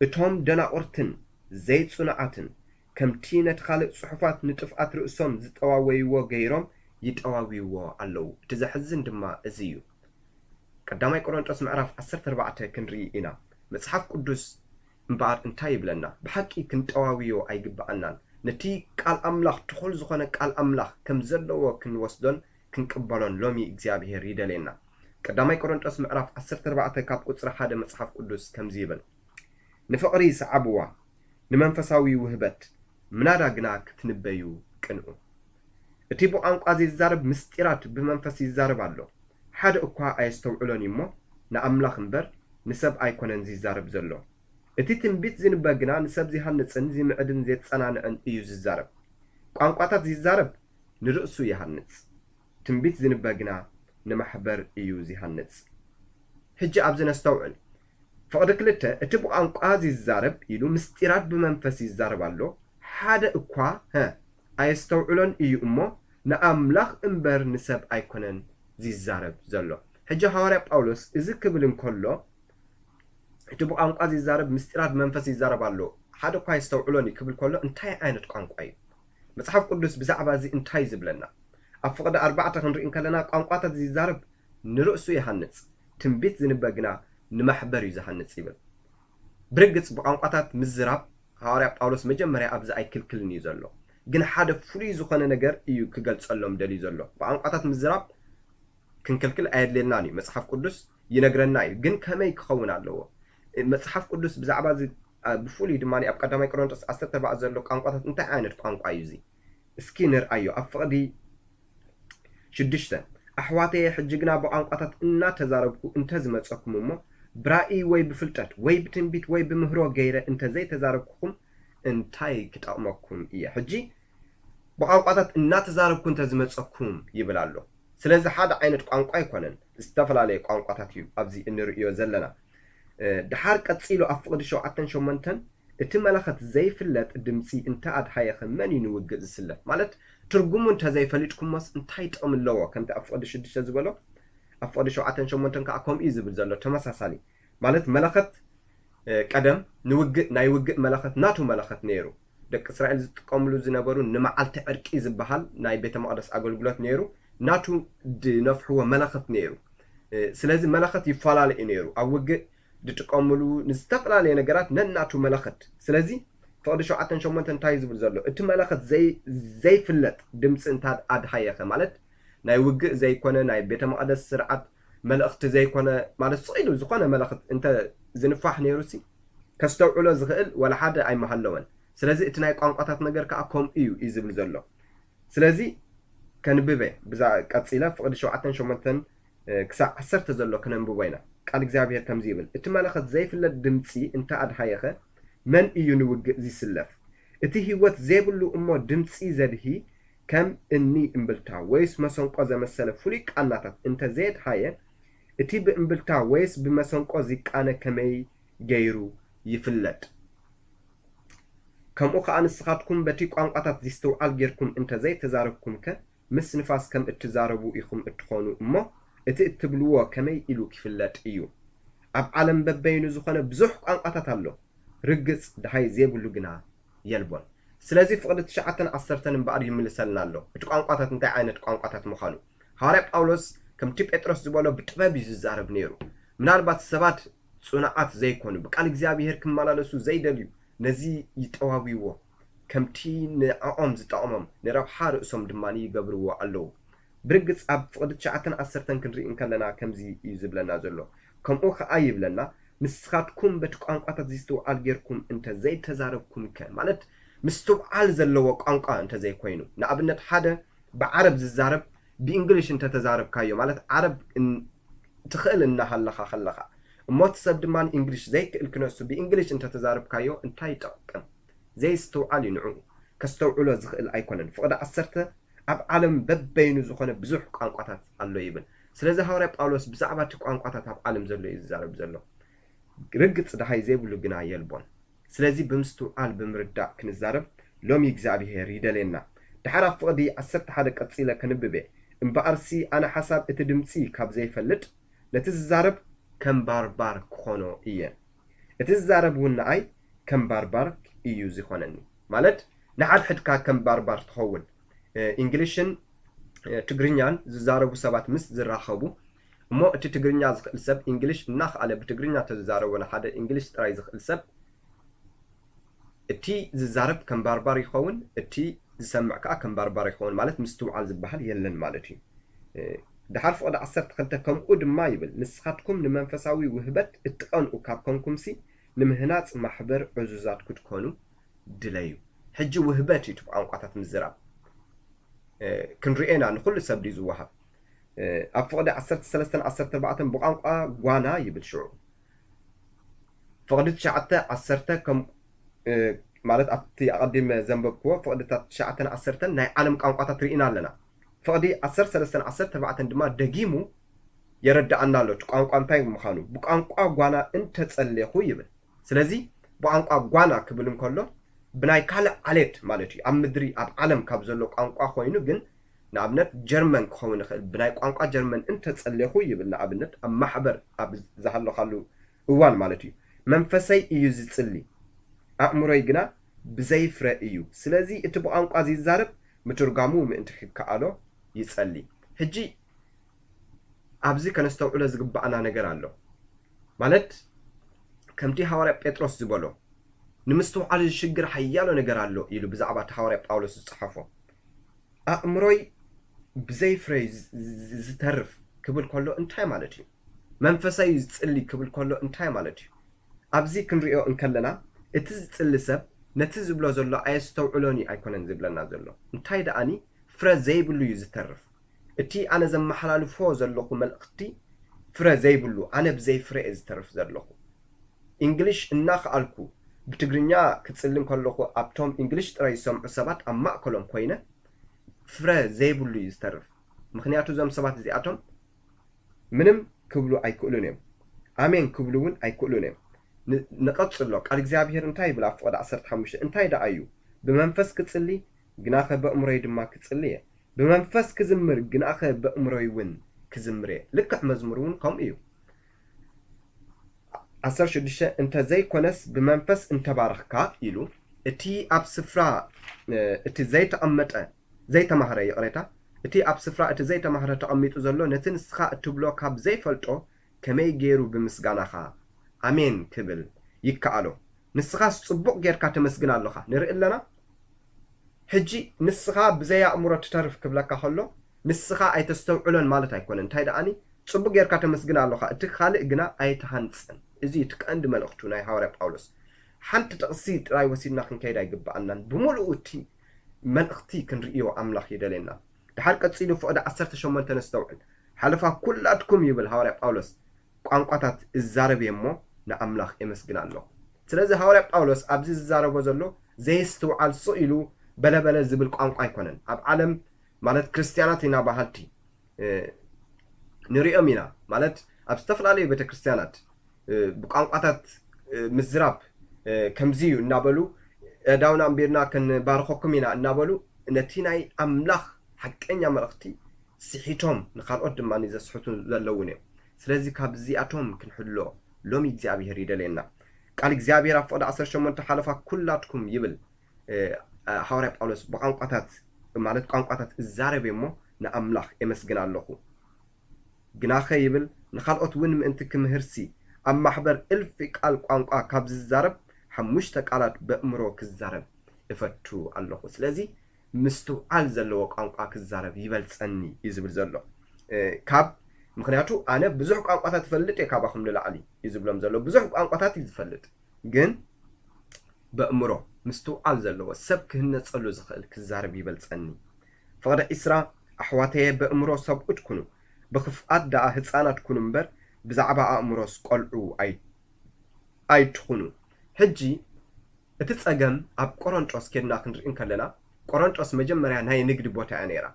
"እቶም ደናቑርትን ዘይጽኑዓትን ከምቲ ነቲ ካልእ ጽሑፋት ንጥፍኣት ርእሶም ዝጠዋወይዎ ገይሮም ይጠዋውይዎ ኣለዉ። እቲ ዘሕዝን ድማ እዚ እዩ።" ቀዳማይ ቆሮንጦስ ምዕራፍ ዓሰርተ ኣርባዕተ ክንርኢ ኢና። መጽሓፍ ቅዱስ እምበኣር እንታይ ይብለና? ብሓቂ ክንጠዋውዮ ኣይግብኣናን። ነቲ ቃል ኣምላኽ፣ ትኹል ዝኾነ ቃል ኣምላኽ ከም ዘለዎ ክንወስዶን ክንቅበሎን ሎሚ እግዚኣብሄር ይደልየና። ቀዳማይ ቆሮንጦስ ምዕራፍ ዓሰርተ ኣርባዕተ ካብ ቁጽሪ ሓደ መጽሓፍ ቅዱስ ከምዚ ይብል፣ "ንፍቕሪ ሰዓብዋ፣ ንመንፈሳዊ ውህበት ምናዳ ግና ክትንበዩ ቅንኡ። እቲ ብቋንቋ ዘይዛረብ ምስጢራት ብመንፈስ ይዛረብ ኣሎ። ሓደ እኳ ኣየስተውዕሎን እዩ እሞ፣ ንኣምላኽ እምበር ንሰብ ኣይኮነን ዝዛረብ ዘሎ። እቲ ትንቢት ዝንበ ግና ንሰብ ዚሃንጽን ዚምዕድን ዜጸናንዕን እዩ ዝዛረብ። ቋንቋታት ዚዛረብ ንርእሱ ይሃንጽ፣ ትንቢት ዝንበ ግና ንማሕበር እዩ ዚሃንጽ።" ሕጂ ኣብዚ ነስተውዕል። ፍቕዲ ክልተ፣ እቲ ብቋንቋ ዚዛረብ ኢሉ ምስጢራት ብመንፈስ ይዛረብ ኣሎ። ሓደ እኳ፣ ሀ፣ ኣየስተውዕሎን እዩ እሞ፣ ንኣምላኽ እምበር ንሰብ ኣይኮነን ዚዛረብ ዘሎ። ሕጂ ሃዋርያ ጳውሎስ እዚ ክብል እንከሎ፣ እቲ ብቋንቋ ዚዛረብ ምስጢራት ብመንፈስ ይዛረብ ኣሎ፣ ሓደ እኳ ኣየስተውዕሎን እዩ ክብል ከሎ፣ እንታይ ዓይነት ቋንቋ እዩ? መጽሓፍ ቅዱስ ብዛዕባ እዚ እንታይ እዩ ዝብለና? ኣብ ፍቕዲ ኣርባዕተ ክንርኢ እንከለና፣ ቋንቋታት ዚዛረብ ንርእሱ ይሃንጽ፣ ትንቢት ዝንበ ግና ንማሕበር እዩ ዝሃንጽ ይብል። ብርግጽ ብቋንቋታት ምዝራብ ሃዋርያ ጳውሎስ መጀመርያ ኣብዚ ኣይክልክልን እዩ ዘሎ። ግን ሓደ ፍሉይ ዝኾነ ነገር እዩ ክገልጸሎም ደልዩ ዘሎ። ብቋንቋታት ምዝራብ ክንክልክል ኣየድልየናን እዩ። መጽሓፍ ቅዱስ ይነግረና እዩ። ግን ከመይ ክኸውን ኣለዎ? መጽሓፍ ቅዱስ ብዛዕባ እዚ፣ አ፣ ብፍሉይ ድማ ኣብ ቀዳማይ ቆሮንቶስ ዓሰርተ ኣርባዕተ ዘሎ ቋንቋታት እንታይ ዓይነት ቋንቋ እዩ እዚ? እስኪ ንርኣዮ። ኣብ ፍቕዲ ሽዱሽተ፣ ኣሕዋተየ፣ ሕጂ ግና ብቋንቋታት እናተዛረብኩ እንተ ዝመጸኩም እሞ፣ ብራእይ ወይ ብፍልጠት ወይ ብትንቢት ወይ ብምህሮ ገይረ እንተ ዘይተዛረብኩኹም እንታይ ክጠቕመኩም እየ? ሕጂ ብቋንቋታት እናተዛረብኩ እንተ ዝመጸኩም ይብል ኣሎ። ስለዚ ሓደ ዓይነት ቋንቋ ኣይኮነን፣ ዝተፈላለየ ቋንቋታት እዩ ኣብዚ እንርእዮ ዘለና። እ፣ ድሓር ቀጺሉ ኣብ ፍቕዲ ሸውዓተን ሸሞንተን እቲ መለኸት ዘይፍለጥ ድምጺ እንተ ኣድሃየኸ መን እዩ ንውግእ ዝስለፍ? ማለት ትርጉሙ እንተ ዘይፈሊጥኩሞስ እንታይ ጥቕሚ ኣለዎ? ከምቲ ኣብ ፍቕዲ ሽዱሽተ ዝበሎ ኣብ ፍቕዲ ሸውዓተን ሸሞንተን ከዓ ከምኡ እዩ ዝብል ዘሎ ተመሳሳሊ። ማለት መለኸት እ፣ ቀደም ንውግእ ናይ ውግእ መለኸት ናቱ መለኸት ነይሩ። ደቂ እስራኤል ዝጥቀምሉ ዝነበሩ ንመዓልቲ ዕርቂ ዝበሃል ናይ ቤተ መቕደስ ኣገልግሎት ነይሩ። ናቱ ድነፍሕዎ መለኸት ነይሩ። እ፣ ስለዚ መለኸት ይፈላለ እዩ ነይሩ። ኣብ ውግእ ድጥቀምሉ ንዝተፈላለየ ነገራት ነናቱ መለኸት። ስለዚ ፍቕዲ ሸውዓተን ሸሞንተን እንታይ እዩ ዝብል ዘሎ? እቲ መለኸት ዘይ-፣ ዘይፍለጥ ድምፂ እንታ ኣድሃየኸ ማለት ናይ ውግእ ዘይኮነ ናይ ቤተ መቕደስ ስርዓት መልእኽቲ ዘይኮነ ማለት ስቕ ኢሉ ዝኾነ መልእኽቲ እንተ ዝንፋሕ ነይሩ ሲ ከስተውዕሎ ዝኽእል ወላ ሓደ ኣይመሃለወን። ስለዚ እቲ ናይ ቋንቋታት ነገር ከዓ ከምኡ እዩ እዩ ዝብል ዘሎ። ስለዚ ከንብበ ብዛ ቀጺለ ፍቕዲ ሸውዓተን ሸሞንተን ክሳብ ዓሰርተ ዘሎ ክነንብቦ ኢና። ቃል እግዚኣብሔር ከምዚ ይብል፣ እቲ መለኸት ዘይፍለጥ ድምፂ እንተ ኣድሃየኸ መን እዩ ንውግእ ዝስለፍ? እቲ ህይወት ዘይብሉ እሞ ድምፂ ዘድሂ ከም እኒ እምብልታ ወይስ መሰንቆ ዘመሰለ ፍሉይ ቃናታት እንተ ዘየድሃየ፣ እቲ ብእምብልታ ወይስ ብመሰንቆ ዚቃነ ከመይ ገይሩ ይፍለጥ? ከምኡ ኸኣ ንስኻትኩም በቲ ቋንቋታት ዚስትውዓል ጌርኩም እንተ ዘይተዛረብኩምከ፣ ምስ ንፋስ ከም እትዛረቡ ኢኹም እትኾኑ እሞ፣ እቲ እትብልዎ ከመይ ኢሉ ኪፍለጥ እዩ? ኣብ ዓለም በበይኑ ዝኾነ ብዙሕ ቋንቋታት ኣሎ፣ ርግጽ ደሃይ ዜብሉ ግና የልቦን። ስለዚ ፍቕዲ ትሽዓተን ዓሰርተን እምበኣር ይምልሰልና ኣሎ፣ እቲ ቋንቋታት እንታይ ዓይነት ቋንቋታት ምዃኑ። ሃዋርያ ጳውሎስ ከምቲ ጴጥሮስ ዝበሎ ብጥበብ እዩ ዝዛረብ ነይሩ። ምናልባት ሰባት ጽኑዓት ዘይኮኑ፣ ብቃል እግዚኣብሔር ክመላለሱ ዘይደልዩ፣ ነዚ ይጠዋውይዎ፣ ከምቲ ንዕኦም ዝጠቕሞም፣ ንረብሓ ርእሶም ድማ ይገብርዎ ኣለዉ። ብርግጽ ኣብ ፍቕዲ ትሽዓተን ዓሰርተን ክንርኢ እንከለና ከምዚ እዩ ዝብለና ዘሎ። ከምኡ ኸኣ ይብለና፣ ንስኻትኩም በቲ ቋንቋታት ዚስትውዓል ጌርኩም እንተ ዘይተዛረብኩምከ? ማለት ምስትውዓል ዘለዎ ቋንቋ እንተ ዘይኮይኑ፣ ንኣብነት ሓደ ብዓረብ ዝዛረብ ብእንግሊሽ እንተ ተዛረብካዮ፣ ማለት ዓረብ እን-፣ ትኽእል እናሃለኻ ከለኻ፣ እሞ እቲ ሰብ ድማ እንግሊሽ ዘይክእል ክነሱ ብእንግሊሽ እንተ ተዛረብካዮ እንታይ ይጠቅም? ዘይስትውዓል እዩ ንዕኡ። ከስተውዕሎ ዝኽእል ኣይኮነን። ፍቕዲ ዓሰርተ ኣብ ዓለም በበይኑ ዝኾነ ብዙሕ ቋንቋታት ኣሎ ይብል። ስለዚ ሃዋርያ ጳውሎስ ብዛዕባ እቲ ቋንቋታት ኣብ ዓለም ዘሎ እዩ ዝዛረብ ዘሎ። ርግጽ ደሃይ ዘይብሉ ግና የልቦን። ስለዚ ብምስትውዓል ብምርዳእ ክንዛረብ ሎሚ እግዚኣብሔር ይደልየና። ድሓር ኣብ ፍቕዲ ዓሰርተ ሓደ ቀጺለ ከንብብ እየ። እምበኣርሲ ኣነ ሓሳብ እቲ ድምጺ ካብ ዘይፈልጥ ነቲ ዝዛረብ ከም ባርባር ክኾኖ እየ። እቲ ዝዛረብ እውን ንኣይ ከም ባርባር እዩ ዝኾነኒ። ማለት ንሓድሕድካ ከም ባርባር ትኸውን። እ፣ እንግሊሽን፣ እ፣ ትግርኛን ዝዛረቡ ሰባት ምስ ዝራኸቡ፣ እሞ እቲ ትግርኛ ዝኽእል ሰብ እንግሊሽ እናኽኣለ ብትግርኛ ተዝዛረቦ ንሓደ እንግሊሽ ጥራይ ዝኽእል ሰብ እቲ ዝዛረብ ከም ባርባር ይኸውን፣ እቲ ዝሰምዕ ከኣ ከም ባርባር ይኸውን። ማለት ምስትውዓል ዝበሃል የለን ማለት እዩ። እ፣ ድሓር ፍቕዲ ዓሰርተ ክልተ ከምኡ ድማ ይብል፣ ንስኻትኩም ንመንፈሳዊ ውህበት እትቐንኡ ካብ ኮንኩምሲ፣ ንምህናጽ ማሕበር ዕዙዛት ክትኮኑ ድለዩ። ሕጂ ውህበት እዩ እቲ ብቋንቋታት ምዝራብ። እ፣ ክንርእየና ንኹሉ ሰብ ድዩ ዝወሃብ? እ፣ ኣብ ፍቕዲ ዓሰርተ ሰለስተን ዓሰርተ ኣርባዕተን ብቋንቋ ጓና ይብል ሽዑ። ፍቕዲ ትሽዓተ ዓሰርተ ከም፣ እ፣ ማለት ኣብቲ ኣቐዲመ ዘንበብክዎ ፍቕድታት ትሽዓተን ዓሰርተን ናይ ዓለም ቋንቋታት ርኢና ኣለና። ፍቕዲ ዓሰርተ ሰለስተን ዓሰርተ ኣርባዕተን ድማ ደጊሙ የረድኣና ኣሎ እቲ ቋንቋ እንታይ ምዃኑ። ብቋንቋ ጓና እንተጸሌኹ ይብል። ስለዚ ብቋንቋ ጓና ክብል እንከሎ ብናይ ካልእ ዓሌት ማለት እዩ። ኣብ ምድሪ ኣብ ዓለም ካብ ዘሎ ቋንቋ ኮይኑ ግን ንኣብነት ጀርመን ክኸውን ይኽእል። ብናይ ቋንቋ ጀርመን እንተጸሌኹ ይብል ንኣብነት ኣብ ማሕበር ኣብ ዝሃለኻሉ እዋን ማለት እዩ። መንፈሰይ እዩ ዝጽሊ፣ ኣእምሮይ ግና ብዘይ ፍረ እዩ። ስለዚ እቲ ብቋንቋ ዝዛረብ ምትርጓሙ ምእንቲ ክከኣሎ ይጸሊ። ሕጂ ኣብዚ ከነስተውዕሎ ዝግባኣና ነገር ኣሎ። ማለት ከምቲ ሃዋርያ ጴጥሮስ ዝበሎ ንምስትውዓል ዝሽግር ሓያሎ ነገር ኣሎ ኢሉ ብዛዕባ እቲ ሃዋርያ ጳውሎስ ዝጸሓፎ። ኣእምሮይ ብዘይ ፍረ ዝ-፣ ዝ-፣ ዝተርፍ ክብል ከሎ እንታይ ማለት እዩ? መንፈሰይ ዝጽሊ ክብል ከሎ እንታይ ማለት እዩ? ኣብዚ ክንሪኦ እንከለና እቲ ዝጽሊ ሰብ ነቲ ዝብሎ ዘሎ ኣየስተውዕሎን እዩ ኣይኮነን ዝብለና ዘሎ። እንታይ ደኣኒ ፍረ ዘይብሉ እዩ ዝተርፍ። እቲ ኣነ ዘመሓላልፎ ዘለኹ መልእኽቲ ፍረ ዘይብሉ፣ ኣነ ብዘይ ፍረ እየ ዝተርፍ ዘለኹ። እንግሊሽ እናኸኣልኩ ብትግርኛ ክጽሊ እንከለኹ ኣብቶም እንግሊሽ ጥራይ ዝሰምዑ ሰባት ኣብ ማእከሎም ኮይነ ፍረ ዘይብሉ እዩ ዝተርፍ። ምኽንያቱ እዞም ሰባት እዚኣቶም ምንም ክብሉ ኣይክእሉን እዮም። ኣሜን ክብሉ እውን ኣይክእሉን እዮም። ንቐጽሎ ቃል እግዚኣብሔር እንታይ ይብል ኣብ ፍቕዲ ዓሰርተ ሓሙሽተ እንታይ ደኣ እዩ? ብመንፈስ ክጽሊ ግናኸ በእምሮይ ድማ ክጽሊ እየ። ብመንፈስ ክዝምር ግናኸ በእምሮይ እውን ክዝምር እየ። ልክዕ መዝሙር እውን ከምኡ እዩ። ዓሰርተ ሽዱሽተ እንተ ዘይኮነስ ብመንፈስ እንተባረኽካ ኢሉ እቲ ኣብ ስፍራ እቲ ዘይተቐመጠ ዘይተማህረ ይቕሬታ እቲ ኣብ ስፍራ እቲ ዘይተማህረ ተቐሚጡ ዘሎ ነቲ ንስኻ እትብሎ ካብ ዘይፈልጦ ከመይ ገይሩ ብምስጋናኻ ኣሜን ክብል ይከኣሎ? ንስኻስ ጽቡቕ ጌርካ ተመስግን ኣለኻ። ንርኢ ኣለና። ሕጂ ንስኻ ብዘይ ኣእምሮ ትተርፍ ክብለካ ከሎ ንስኻ ኣይተስተውዕሎን ማለት ኣይኮነን። እንታይ ደኣኒ ጽቡቕ ጌርካ ተመስግን ኣለኻ፣ እቲ ካልእ ግና ኣይተሃንጸን። እዚ እቲ ቀንዲ መልእኽቱ ናይ ሃዋርያ ጳውሎስ። ሓንቲ ጥቕሲ ጥራይ ወሲድና ክንከይድ ኣይግብኣናን። ብምሉኡ እቲ መልእኽቲ ክንርእዮ ኣምላኽ ይደልየና። ድሓር ቀጺሉ ፍቕዲ ዓሰርተ ሸሞንተ ነስተውዕል። ሓለፋ ኩላትኩም ይብል ሃዋርያ ጳውሎስ ቋንቋታት እዛረብ እየ እሞ ንኣምላኽ የመስግን ኣለኹ። ስለዚ ሃዋርያ ጳውሎስ ኣብዚ ዝዛረቦ ዘሎ ዘይስትውዓል ስቕ ኢሉ በለበለ ዝብል ቋንቋ ኣይኮነን። ኣብ ዓለም ማለት ክርስትያናት ኢና በሃልቲ ንሪኦም ኢና ማለት ኣብ ዝተፈላለዩ ቤተክርስትያናት ብቋንቋታት ምዝራብ ከምዚ እዩ እናበሉ ኣእዳውና ኣንቢርና ክንባርኸኩም ኢና እናበሉ ነቲ ናይ ኣምላኽ ሓቀኛ መልእኽቲ ስሒቶም ንኻልኦት ድማ ዘስሕቱ ዘለውን እዮም። ስለዚ ካብ እዚኣቶም ክንሕሎ ሎሚ እግዚኣብሔር ይደልየና። ቃል እግዚኣብሔር ኣብ ፍቕዲ ዓሰርተ ሸሞንተ ሓለፋ ኩላትኩም ይብል ሃዋርያ ጳውሎስ ብቋንቋታት ማለት ቋንቋታት እዛረብ እሞ ንኣምላኽ የመስግን ኣለኹ። ግናኸ ይብል ንኻልኦት እውን ምእንቲ ክምህርሲ ኣብ ማሕበር እልፊ ቃል ቋንቋ ካብ ዝዛረብ ሓሙሽተ ቃላት በእምሮ ክዛረብ እፈቱ ኣለኹ። ስለዚ ምስትውዓል ዘለዎ ቋንቋ ክዛረብ ይበልጸኒ እዩ ዝብል ዘሎ ካብ ምክንያቱ ኣነ ብዙሕ ቋንቋታት እፈልጥ እየ ካባኹም ንላዕሊ እዩ ዝብሎም ዘሎ። ብዙሕ ቋንቋታት እዩ ዝፈልጥ ግን በእምሮ ምስትውዓል ዘለዎ ሰብ ክህነጸሉ ዝኽእል ክዛረብ ይበልጸኒ። ፍቕዲ ዒስራ ኣሕዋተየ በእምሮ ሰብኡት ኩኑ ብኽፍኣት ደኣ ህፃናት ኩኑ እምበር ብዛዕባ ኣእምሮስ ቆልዑ ኣይትኹኑ። ሕጂ እቲ ጸገም ኣብ ቆሮንጦስ ኬድና ክንርኢ እንከለና ቆሮንጦስ መጀመርያ ናይ ንግዲ ቦታ እያ ነይራ።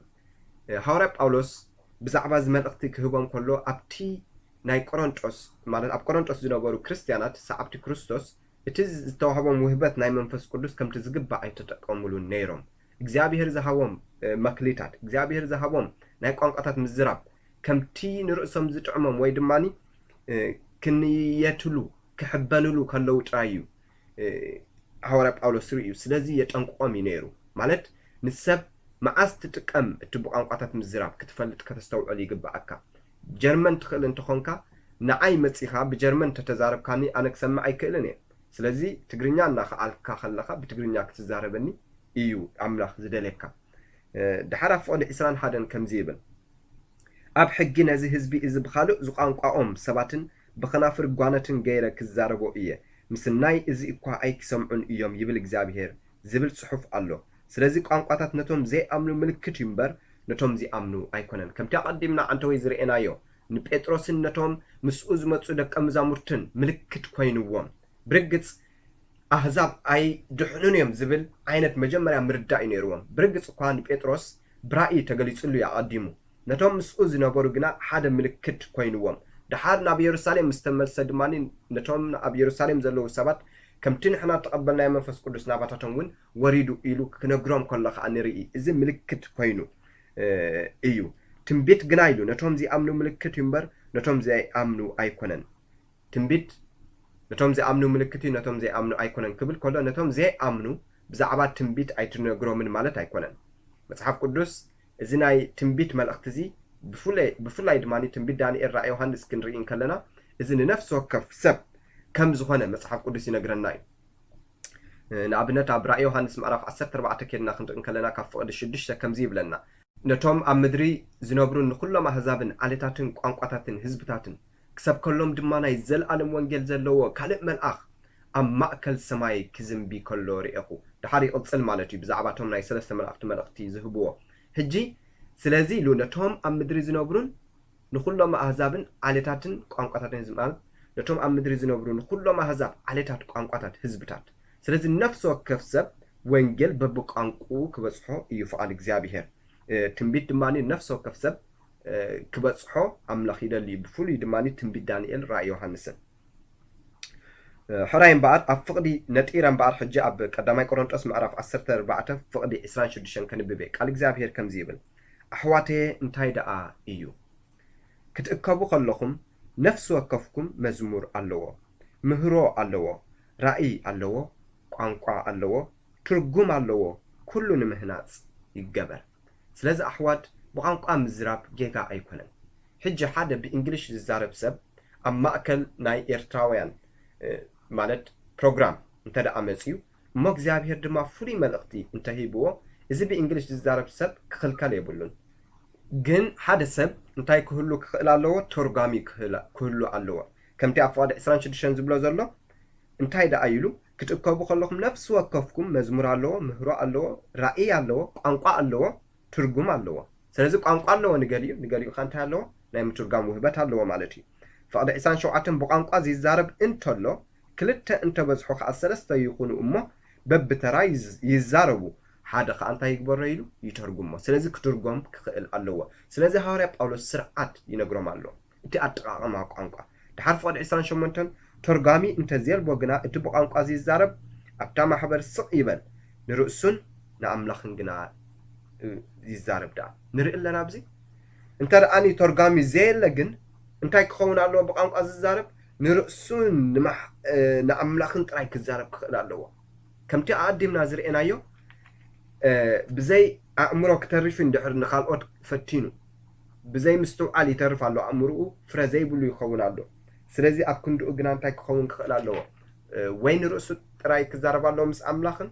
ሃዋርያ ጳውሎስ ብዛዕባ እዚ መልእኽቲ ክህቦም ከሎ ኣብቲ ናይ ቆሮንጦስ ማለት ኣብ ቆሮንጦስ ዝነበሩ ክርስትያናት ሰዓብቲ ክርስቶስ እቲ ዝተዋህቦም ውህበት ናይ መንፈስ ቅዱስ ከምቲ ዝግባእ ኣይተጠቀሙሉን ነይሮም። እግዚኣብሔር ዝሃቦም መክሊታት እግዚኣብሔር ዝሃቦም ናይ ቋንቋታት ምዝራብ ከምቲ ንርእሶም ዝጥዕሞም ወይ ድማ ክንየትሉ ክሕበንሉ ከለዉ ጥራይ እዩ ሃዋርያ ጳውሎስ ርእዩ። ስለዚ የጠንቅቆም እዩ ነይሩ ማለት ንሰብ መዓስ ትጥቀም እቲ ብቋንቋታት ምዝራብ ክትፈልጥ ከተስተውዕል ይግብኣካ። ጀርመን ትኽእል እንተኾንካ ንዓይ መጺኻ ብጀርመን ተተዛረብካኒ ኣነ ክሰምዕ ኣይክእልን እየ። ስለዚ ትግርኛ እናኸኣልካ ከለኻ ብትግርኛ ክትዛረበኒ እዩ ኣምላኽ ዝደልየካ። ድሓር ኣብ ፍቕዲ ዕስራን ሓደን ከምዚ ይብል ኣብ ሕጊ ነዚ ህዝቢ እዚ ብኻልእ ዝቋንቋኦም ሰባትን ብኸናፍር ጓነትን ገይረ ክዛረቦ እየ፣ ምስናይ እዚ እኳ ኣይኪሰምዑን እዮም ይብል እግዚኣብሄር ዝብል ጽሑፍ ኣሎ። ስለዚ ቋንቋታት ነቶም ዘይኣምኑ ምልክት እዩ እምበር ነቶም ዚኣምኑ ኣይኮነን። ከምቲ ኣቐዲምና ዓንተወይ ዝርኤናዮ ንጴጥሮስን ነቶም ምስኡ ዝመጹ ደቀ መዛሙርትን ምልክት ኮይንዎም። ብርግጽ ኣህዛብ ኣይድሕኑን እዮም ዝብል ዓይነት መጀመርያ ምርዳእ እዩ ነይርዎም። ብርግጽ እኳ ንጴጥሮስ ብራእይ ተገሊጹሉ እዩ ኣቐዲሙ። ነቶም ምስኡ ዝነበሩ ግና ሓደ ምልክት ኮይንዎም። ደሓር ናብ የሩሳሌም ምስ ተመልሰ ድማ ነቶም ኣብ የሩሳሌም ዘለዉ ሰባት ከምቲ ንሕና እተቐበልናዮ መንፈስ ቅዱስ ናባታቶም እውን ወሪዱ ኢሉ ክነግሮም ከሎ ኸዓ ንርኢ። እዚ ምልክት ኮይኑ እዩ። ትንቢት ግና ኢሉ ነቶም ዚኣምኑ ምልክት እዩ እምበር ነቶም ዘይኣምኑ ኣይኮነን። ትንቢት ነቶም ዚኣምኑ ምልክት እዩ፣ ነቶም ዘይኣምኑ ኣይኮነን ክብል ከሎ ነቶም ዘይኣምኑ ብዛዕባ ትንቢት ኣይትነግሮምን ማለት ኣይኮነን። መጽሓፍ ቅዱስ እዚ ናይ ትንቢት መልእኽቲ እዚ ብፍላይ ድማ ትንቢት ዳንኤል ራእይ ዮሃንስ ክንርኢ እንከለና እዚ ንነፍሲ ወከፍ ሰብ ከም ዝኾነ መጽሓፍ ቅዱስ ይነግረና እዩ። ንኣብነት ኣብ ራእይ ዮሃንስ ምዕራፍ ዓሰርተ ኣርባዕተ ኬድና ክንርኢ እንከለና ካብ ፍቕዲ ሽዱሽተ ከምዚ ይብለና ነቶም ኣብ ምድሪ ዝነብሩን ንኹሎም ኣህዛብን ዓሌታትን ቋንቋታትን ህዝብታትን ክሰብከሎም ድማ ናይ ዘለኣለም ወንጌል ዘለዎ ካልእ መልኣኽ ኣብ ማእከል ሰማይ ክዝንቢ ከሎ ርኤኹ። ደሓር ይቕጽል ማለት እዩ ብዛዕባ እቶም ናይ ሰለስተ መላእኽቲ መልእኽቲ ዝህብዎ። ሕጂ ስለዚ ኢሉ ነቶም ኣብ ምድሪ ዝነብሩን ንኹሎም ኣህዛብን ዓሌታትን ቋንቋታትን ዝምኣል፣ ነቶም ኣብ ምድሪ ዝነብሩ ንኹሎም ኣህዛብ፣ ዓሌታት፣ ቋንቋታት፣ ህዝብታት። ስለዚ ነፍሲ ወከፍ ሰብ ወንጌል በብቋንቁ ክበጽሖ እዩ ፍቓድ እግዚኣብሔር። ትንቢት ድማ ነፍሲ ወከፍ ሰብ ክበጽሖ ኣምላኽ ይደሊ እዩ። ብፍሉይ ድማ ትንቢት ዳንኤል፣ ራእይ ዮሃንስን። ሕራይ እምበኣር ኣብ ፍቕዲ ነጢረ እምበኣር ሕጂ ኣብ ቀዳማይ ቆሮንጦስ ምዕራፍ ዓሰርተ ኣርባዕተ ፍቕዲ ዕስራን ሽዱሽተን ከንብብ እየ። ቃል እግዚኣብሔር ከምዚ ይብል፣ ኣሕዋተየ እንታይ ደኣ እዩ? ክትእከቡ ከለኹም ነፍሲ ወከፍኩም መዝሙር ኣለዎ፣ ምህሮ ኣለዎ፣ ራእይ ኣለዎ፣ ቋንቋ ኣለዎ፣ ትርጉም ኣለዎ፣ ኩሉ ንምህናጽ ይገበር። ስለዚ ኣሕዋት ብቋንቋ ምዝራብ ጌጋ ኣይኮነን። ሕጂ ሓደ ብእንግሊሽ ዝዛረብ ሰብ ኣብ ማእከል ናይ ኤርትራውያን ማለት ፕሮግራም እንተ ደኣ መጺኡ እሞ እግዚኣብሔር ድማ ፍሉይ መልእኽቲ እንተሂብዎ እዚ ብእንግሊሽ ዝዛረብ ሰብ ክኽልከል የብሉን። ግን ሓደ ሰብ እንታይ ክህሉ ክኽእል ኣለዎ? ተርጓሚ ክህሉ ኣለዎ። ከምቲ ኣብ ፍቓድ ዕስራን ሽዱሽተን ዝብሎ ዘሎ እንታይ ደኣ ኢሉ ክትእከቡ ከለኹም ነፍሲ ወከፍኩም መዝሙር ኣለዎ፣ ምህሮ ኣለዎ፣ ራእይ ኣለዎ፣ ቋንቋ ኣለዎ፣ ትርጉም ኣለዎ። ስለዚ ቋንቋ ኣለዎ ንገሊኡ፣ ንገሊኡ ከ እንታይ ኣለዎ? ናይ ምትርጓም ውህበት ኣለዎ ማለት እዩ። ፍቕዲ ዕስራን ሸውዓተን ብቋንቋ ዝዛረብ እንተሎ ክልተ እንተበዝሑ ከኣ ሰለስተ ይኹኑ እሞ በብተራ ይዛረቡ፣ ሓደ ከኣ እንታይ ይግበሮ ኢሉ ይተርጉሞ። ስለዚ ክትርጎም ክኽእል ኣለዎ። ስለዚ ሃዋርያ ጳውሎስ ስርዓት ይነግሮም ኣሎ። እቲ ኣጠቓቕማ ቋንቋ። ድሓር ፍቕዲ ዕስራን ሸሞንተን ተርጓሚ እንተዘየልቦ ግና እቲ ብቋንቋ ዝይዛረብ ኣብታ ማሕበር ስቕ ይበል፣ ንርእሱን ንኣምላኽን ግና ይዛረብ ደኣ። ንርኢ ኣለና ኣብዚ። እንተ ደኣ ተርጓሚ ዘየለ ግን እንታይ ክኸውን ኣለዎ? ብቋንቋ ዝዛረብ ንርእሱን ንኣምላኽን ጥራይ ክዛረብ ክኽእል ኣለዎ። ከምቲ ኣቐዲምና ዝርእናዮ ብዘይ ኣእምሮ ክተርፍ እንድሕር ንኻልኦት ፈቲኑ ብዘይ ምስትውዓል ይተርፍ ኣሎ። ኣእምርኡ ፍረ ዘይብሉ ይኸውን ኣሎ። ስለዚ ኣብ ክንድኡ ግና እንታይ ክኸውን ክኽእል ኣለዎ? ወይ ንርእሱ ጥራይ ክዛረብ ኣለዎ ምስ ኣምላኽን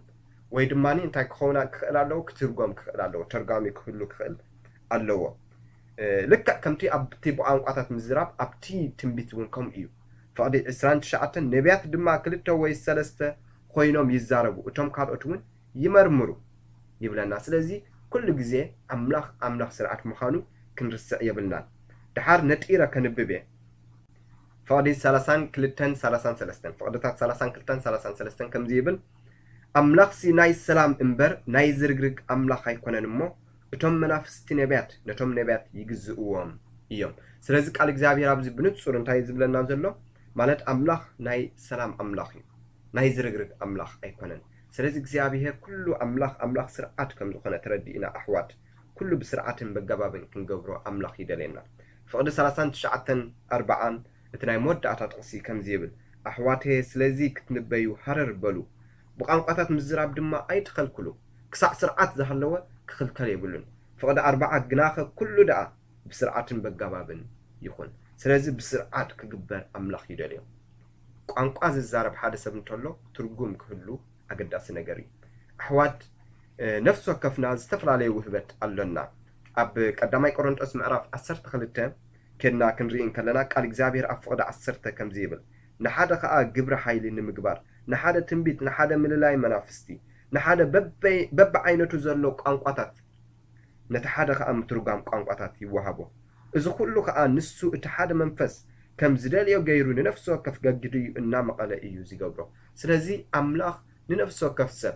ወይ ድማ እንታይ ክኸውን ክኽእል ኣለዎ? ክትርጎም ክኽእል ኣለዎ። ተርጓሚ ክህሉ ክኽእል ኣለዎ። ልክዕ ከምቲ ኣብቲ ብቋንቋታት ምዝራብ ኣብቲ ትንቢት እውን ከምኡ እዩ። ፍቕዲ ዕስራን ትሽዓተን ነቢያት ድማ ክልተ ወይ ሰለስተ ኮይኖም ይዛረቡ፣ እቶም ካልኦት እውን ይመርምሩ ይብለና። ስለዚ ኩሉ ግዜ ኣምላኽ ኣምላኽ ስርዓት ምዃኑ ክንርስዕ የብልናን። ድሓር ነጢረ ከንብብ እየ። ፍቕዲ ሰላሳን ክልተን ሰላሳን ሰለስተን፣ ፍቕድታት ሰላሳን ክልተን ሰላሳን ሰለስተን ከምዚ ይብል፣ ኣምላኽሲ ናይ ሰላም እምበር ናይ ዝርግርግ ኣምላኽ ኣይኮነን እሞ፣ እቶም መናፍስቲ ነቢያት ነቶም ነቢያት ይግዝእዎም እዮም። ስለዚ ቃል እግዚኣብሔር ኣብዚ ብንጹር እንታይ እዩ ዝብለና ዘሎ? ማለት ኣምላኽ ናይ ሰላም ኣምላኽ እዩ፣ ናይ ዝርግርግ ኣምላኽ ኣይኮነን። ስለዚ እግዚኣብሔር ኩሉ ኣምላኽ ኣምላኽ ስርዓት ከም ዝኾነ ተረዲእና ኣሕዋት፣ ኩሉ ብስርዓትን በገባብን ክንገብሮ ኣምላኽ ይደልየና። ፍቕዲ ሰላሳን ትሽዓተን ኣርባዓን እቲ ናይ መወዳእታ ጥቕሲ ከምዚ ይብል፣ ኣሕዋተየ ስለዚ ክትንበዩ ሃረር በሉ፣ ብቋንቋታት ምዝራብ ድማ ኣይትኸልክሉ፣ ክሳዕ ስርዓት ዝሃለወ ክኽልከል የብሉን። ፍቕዲ ኣርብዓ ግናኸ ኩሉ ደኣ ብስርዓትን በገባብን ይኹን። ስለዚ ብስርዓት ክግበር ኣምላኽ ይደልዮ። ቋንቋ ዝዛረብ ሓደ ሰብ እንተሎ ትርጉም ክህሉ ኣገዳሲ ነገር እዩ። ኣሕዋት ነፍሲ ወከፍና ዝተፈላለየ ውህበት ኣሎና። ኣብ ቀዳማይ ቆሮንጦስ ምዕራፍ ዓሰርተ ክልተ ኬድና ክንርኢ እንከለና ቃል እግዚኣብሔር ኣብ ፍቕዲ ዓሰርተ ከምዚ ይብል፣ ንሓደ ኸኣ ግብሪ ሓይሊ ንምግባር፣ ንሓደ ትንቢት፣ ንሓደ ምልላይ መናፍስቲ፣ ንሓደ በብዓይነቱ ዘሎ ቋንቋታት፣ ነቲ ሓደ ኸኣ ምትርጓም ቋንቋታት ይወሃቦ። እዚ ኹሉ ኸኣ ንሱ እቲ ሓደ መንፈስ ከም ዝደልዮ ገይሩ ንነፍሲ ወከፍ ገግድዩ እናመቐለ እዩ ዝገብሮ። ስለዚ ኣምላኽ ንነፍሲ ወከፍ ሰብ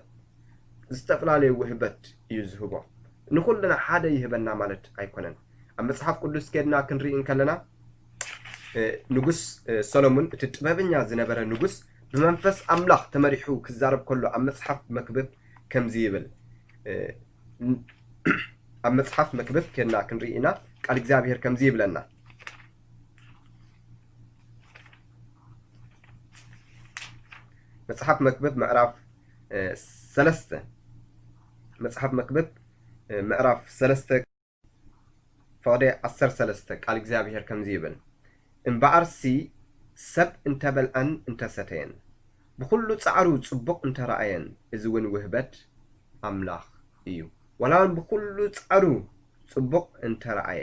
ዝተፈላለየ ውህበት እዩ ዝህቦ። ንኹልና ሓደ ይህበና ማለት ኣይኮነን። ኣብ መጽሓፍ ቅዱስ ኬድና ክንርኢ እንከለና ንጉስ ሰሎሞን እቲ ጥበበኛ ዝነበረ ንጉስ ብመንፈስ ኣምላኽ ተመሪሑ ክዛረብ ከሎ ኣብ መጽሓፍ መክብብ ከምዚ ይብል። ኣብ መጽሓፍ መክብብ ኬድና ክንርኢ ኢና። ቃል እግዚኣብሔር ከምዚ ይብለና። መጽሓፍ መክብብ ምዕራፍ ሰለስተ፣ መጽሓፍ መክብብ ምዕራፍ ሰለስተ ፍቕዲ ዓሰርተ ሰለስተ ቃል እግዚኣብሔር ከምዚ ይብል፣ እምበኣርሲ ሰብ እንተበልዐን እንተሰተየን ብኹሉ ጻዕሩ ጽቡቕ እንተረኣየን፣ እዚ እውን ውህበት ኣምላኽ እዩ። ዋላ እውን ብኹሉ ጻዕሩ ጽቡቕ እንተረኣየ፣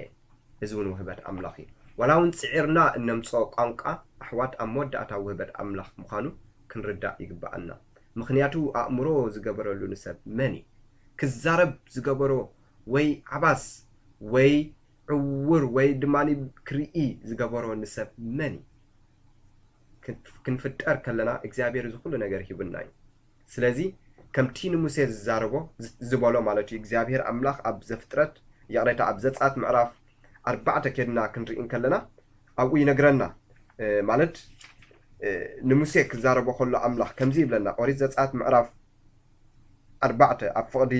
እዚ እውን ውህበት ኣምላኽ እዩ። ዋላ እውን ጽዒርና እነምጽኦ ቋንቋ ኣሕዋት ኣብ መወዳእታ ውህበት ኣምላኽ ምዃኑ ክንርዳእ ይግብኣና። ምኽንያቱ ኣእምሮ ዝገበረሉ ንሰብ መን እዩ? ክዛረብ ዝገበሮ ወይ ዓባስ ወይ ዕውር ወይ ድማ ክርኢ ዝገበሮ ንሰብ መን እዩ? ክን-፣ ክንፍጠር ከለና እግዚኣብሔር እዚ ኩሉ ነገር ሂቡና እዩ። ስለዚ ከምቲ ንሙሴ ዝዛረቦ ዝ-፣ ዝበሎ ማለት እዩ። እግዚኣብሔር ኣምላኽ ኣብ ዘፍጥረት፣ ይቕሬታ፣ ኣብ ዘጸኣት ምዕራፍ ኣርባዕተ ኬድና ክንርኢ እንከለና ኣብኡ ይነግረና። እ፣ ማለት፣ እ፣ ንሙሴ ክዛረቦ ከሎ ኣምላኽ ከምዚ ይብለና። ኦሪት ዘጸኣት ምዕራፍ ኣርባዕተ ኣብ ፍቕዲ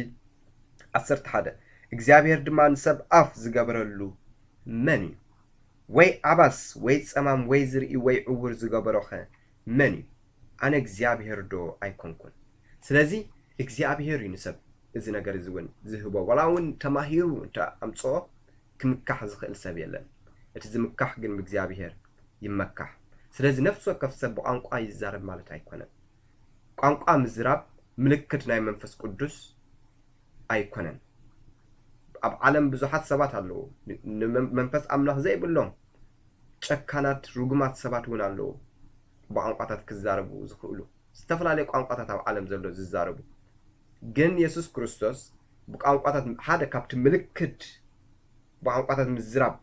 ዓሰርተ ሓደ፣ እግዚኣብሔር ድማ ንሰብ ኣፍ ዝገበረሉ መን እዩ? ወይ ዓባስ ወይ ጸማም ወይ ዝርኢ ወይ ዕውር ዝገበሮኸ መን እዩ? ኣነ እግዚኣብሔር ዶ ኣይኮንኩን? ስለዚ እግዚኣብሔር እዩ ንሰብ እዚ ነገር እዚ እውን ዝህቦ። ዋላ እውን ተማሂሩ እንተ ኣምጽኦ፣ ክምካሕ ዝኽእል ሰብ የለን። እቲ ዝምካሕ ግን ብእግዚኣብሔር ይመካሕ። ስለዚ ነፍሲ ወከፍ ሰብ ብቋንቋ ይዛረብ ማለት ኣይኮነን። ቋንቋ ምዝራብ ምልክት ናይ መንፈስ ቅዱስ ኣይኮነን። ኣብ ዓለም ብዙሓት ሰባት ኣለዉ፣ ን-፣ ንመን-፣ መንፈስ ኣምላኽ ዘይብሎም ጨካናት ርጉማት ሰባት እውን ኣለዉ፣ ብቋንቋታት ክዛረቡ ዝኽእሉ። ዝተፈላለየ ቋንቋታት ኣብ ዓለም ዘሎ ዝዛረቡ። ግን የሱስ ክርስቶስ ብቋንቋታት፣ ሓደ ካብቲ ምልክት ብቋንቋታት ምዝራብ፣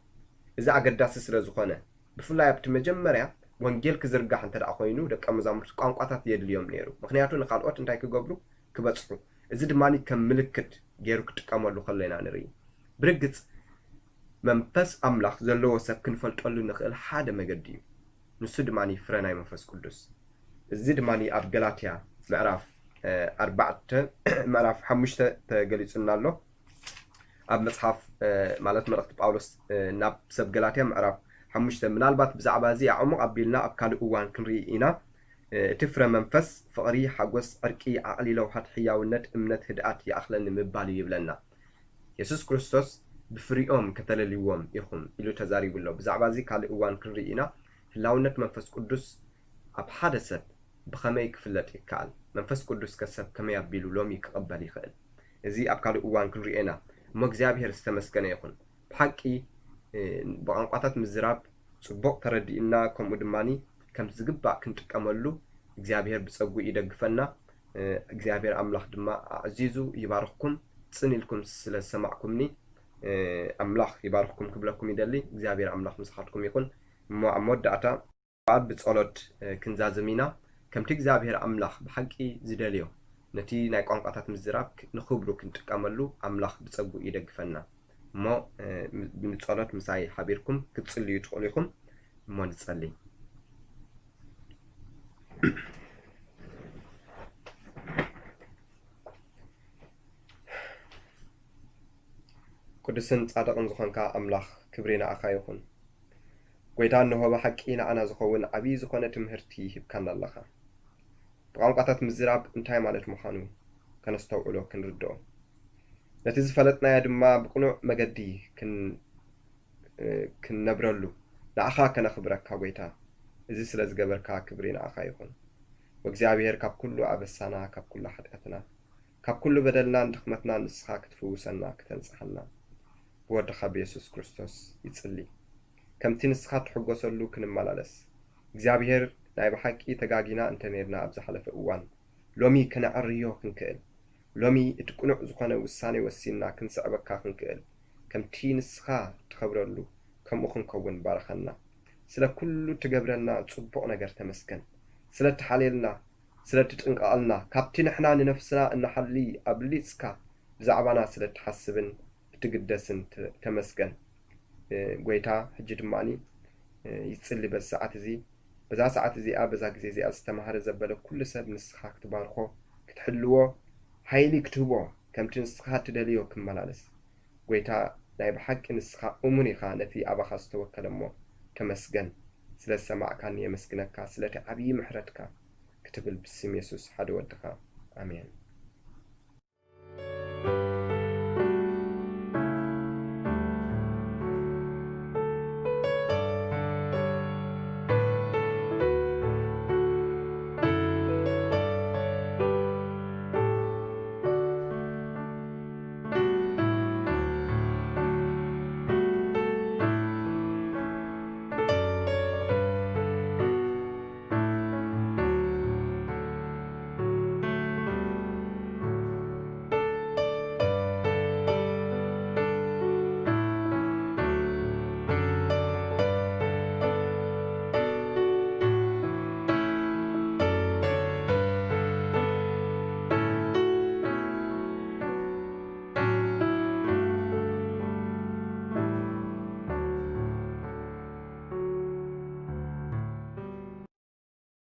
እዚ ኣገዳሲ ስለ ዝኾነ፣ ብፍላይ ኣብቲ መጀመርያ ወንጌል ክዝርጋሕ እንተ ደኣ ኮይኑ፣ ደቀ መዛሙርቲ ቋንቋታት የድልዮም ነይሩ። ምኽንያቱ ንኻልኦት እንታይ ክገብሩ? ክበጽሑ። እዚ ድማ ከም ምልክት ገይሩ ክጥቀመሉ ከሎ ኢና ንርኢ። ብርግጽ መንፈስ ኣምላኽ ዘለዎ ሰብ ክንፈልጠሉ ንኽእል ሓደ መገዲ እዩ። ንሱ ድማ ፍረ ናይ መንፈስ ቅዱስ። እዚ ድማ ኣብ ገላትያ ምዕራፍ፣ እ፣ ኣርባዕተ፣ ምዕራፍ ሓሙሽተ ተገሊጹና ኣሎ። ኣብ መጽሓፍ፣ እ፣ ማለት መልእኽቲ ጳውሎስ፣ እ፣ ናብ ሰብ ገላትያ ምዕራፍ ሓሙሽተ፣ ምናልባት ብዛዕባ እዚ ኣዕሙቕ ኣቢልና ኣብ ካልእ እዋን ክንርኢ ኢና። እ፣ እቲ ፍረ መንፈስ ፍቕሪ፣ ሓጎስ፣ ዕርቂ፣ ዓቕሊ፣ ለውሃት፣ ሕያውነት፣ እምነት፣ ህድኣት ይኣኽለኒ ምባል እዩ ይብለና። የሱስ ክርስቶስ ብፍሪኦም ከተለልይዎም ኢኹም ኢሉ ተዛሪቡ ኣሎ። ብዛዕባ እዚ ካልእ እዋን ክንርኢ ኢና። ህላውነት መንፈስ ቅዱስ ኣብ ሓደ ሰብ ብኸመይ ክፍለጥ ይከኣል? መንፈስ ቅዱስ ከ ሰብ ከመይ ኣቢሉ ሎሚ ክቕበል ይኽእል? እዚ ኣብ ካልእ እዋን ክንርእዮ ኢና። እሞ እግዚኣብሔር ዝተመስገነ ይኹን። ብሓቂ፣ እ፣ ብቋንቋታት ምዝራብ ጽቡቕ ተረዲእና፣ ከምኡ ድማ ከም ዝግባእ ክንጥቀመሉ እግዚኣብሔር ብጸጉኡ ይደግፈና። እ፣ እግዚኣብሔር ኣምላኽ ድማ ኣዕዚዙ ይባርኽኩም። ጽን ኢልኩም ስለ ዝሰማዕኩምኒ፣ እ፣ ኣምላኽ ይባርኽኩም ክብለኩም ይደሊ። እግዚኣብሔር ኣምላኽ ምሳኻትኩም ይኹን። እሞ ኣብ መወዳእታ ኣብ ብጸሎት፣ እ፣ ክንዛዝም ኢና። ከምቲ እግዚኣብሔር ኣምላኽ ብሓቂ ዝደልዮ፣ ነቲ ናይ ቋንቋታት ምዝራብ ክ-፣ ንኽብሩ ክንጥቀመሉ ኣምላኽ ብጸጉኡ ይደግፈና። እሞ፣ እ፣ ም-፣ ንጸሎት ምሳይ ሓቢርኩም ክትጽልዩ ትኽእሉ ኢኹም። እሞ ንጸሊ። ቅዱስን ጻድቕን ዝኾንካ ኣምላኽ፣ ክብሪ ንኣኻ ይኹን። ጐይታ፣ እንሆ ብሓቂ ንዓና ዝኸውን ዓብዪ ዝኾነ ትምህርቲ ሂብካና ኣለኻ። ብቋንቋታት ምዝራብ እንታይ ማለት ምዃኑ ከነስተውዕሎ፣ ክንርድኦ፣ ነቲ ዝፈለጥናዮ ድማ ብቕኑዕ መገዲ ክን-፣ እ፣ ክንነብረሉ ንኣኻ ከነኽብረካ ጐይታ፣ እዚ ስለ ዝገበርካ ክብሪ ንኣኻ ይኹን። ወእግዚኣብሔር፣ ካብ ኩሉ ኣበሳና፣ ካብ ኩሉ ሓጢኣትና፣ ካብ ኩሉ በደልናን ድኽመትናን ንስኻ ክትፍውሰና፣ ክተንጽሃና ብወድኻ ብየሱስ ክርስቶስ ይጽሊ። ከምቲ ንስኻ ትሕጎሰሉ ክንመላለስ፣ እግዚኣብሔር፣ ናይ ብሓቂ ተጋጊና እንተ ኔርና ኣብ ዝሓለፈ እዋን፣ ሎሚ ከነዐርዮ ክንክእል፣ ሎሚ እቲ ቅኑዕ ዝኾነ ውሳኔ ወሲንና ክንስዕበካ ክንክእል፣ ከምቲ ንስኻ ትኸብረሉ ከምኡ ክንከውን ባርኸና። ስለ ኩሉ ትገብረና ጽቡቕ ነገር ተመስገን። ስለ እትሓልየልና፣ ስለ እትጥንቀቐልና፣ ካብቲ ንሕና ንነፍስና እንሓሊ ኣብሊጽካ ብዛዕባና ስለ እትሓስብን እትግደስን ተ-፣ ተመስገን። እ፣ ጐይታ፣ ሕጂ ድማኒ፣ እ፣ ይጽሊ በዚ ሰዓት እዚ፣ በዛ ሰዓት እዚኣ፣ በዛ ግዜ እዚኣ ዝተማህረ ዘበለ ኩሉ ሰብ ንስኻ ክትባርኾ፣ ክትሕልዎ፣ ሓይሊ ክትህቦ፣ ከምቲ ንስኻ እትደልዮ ክመላለስ። ጐይታ፣ ናይ ብሓቂ ንስኻ እሙን ኢኻ፣ ነቲ ኣባኻ ዝተወከለ እሞ ተመስገን። ስለ ዝሰማዕካኒ የመስግነካ፣ ስለቲ ዓብዪ ምሕረትካ ክትብል ብስም የሱስ ሓደ ወድኻ። ኣሜን።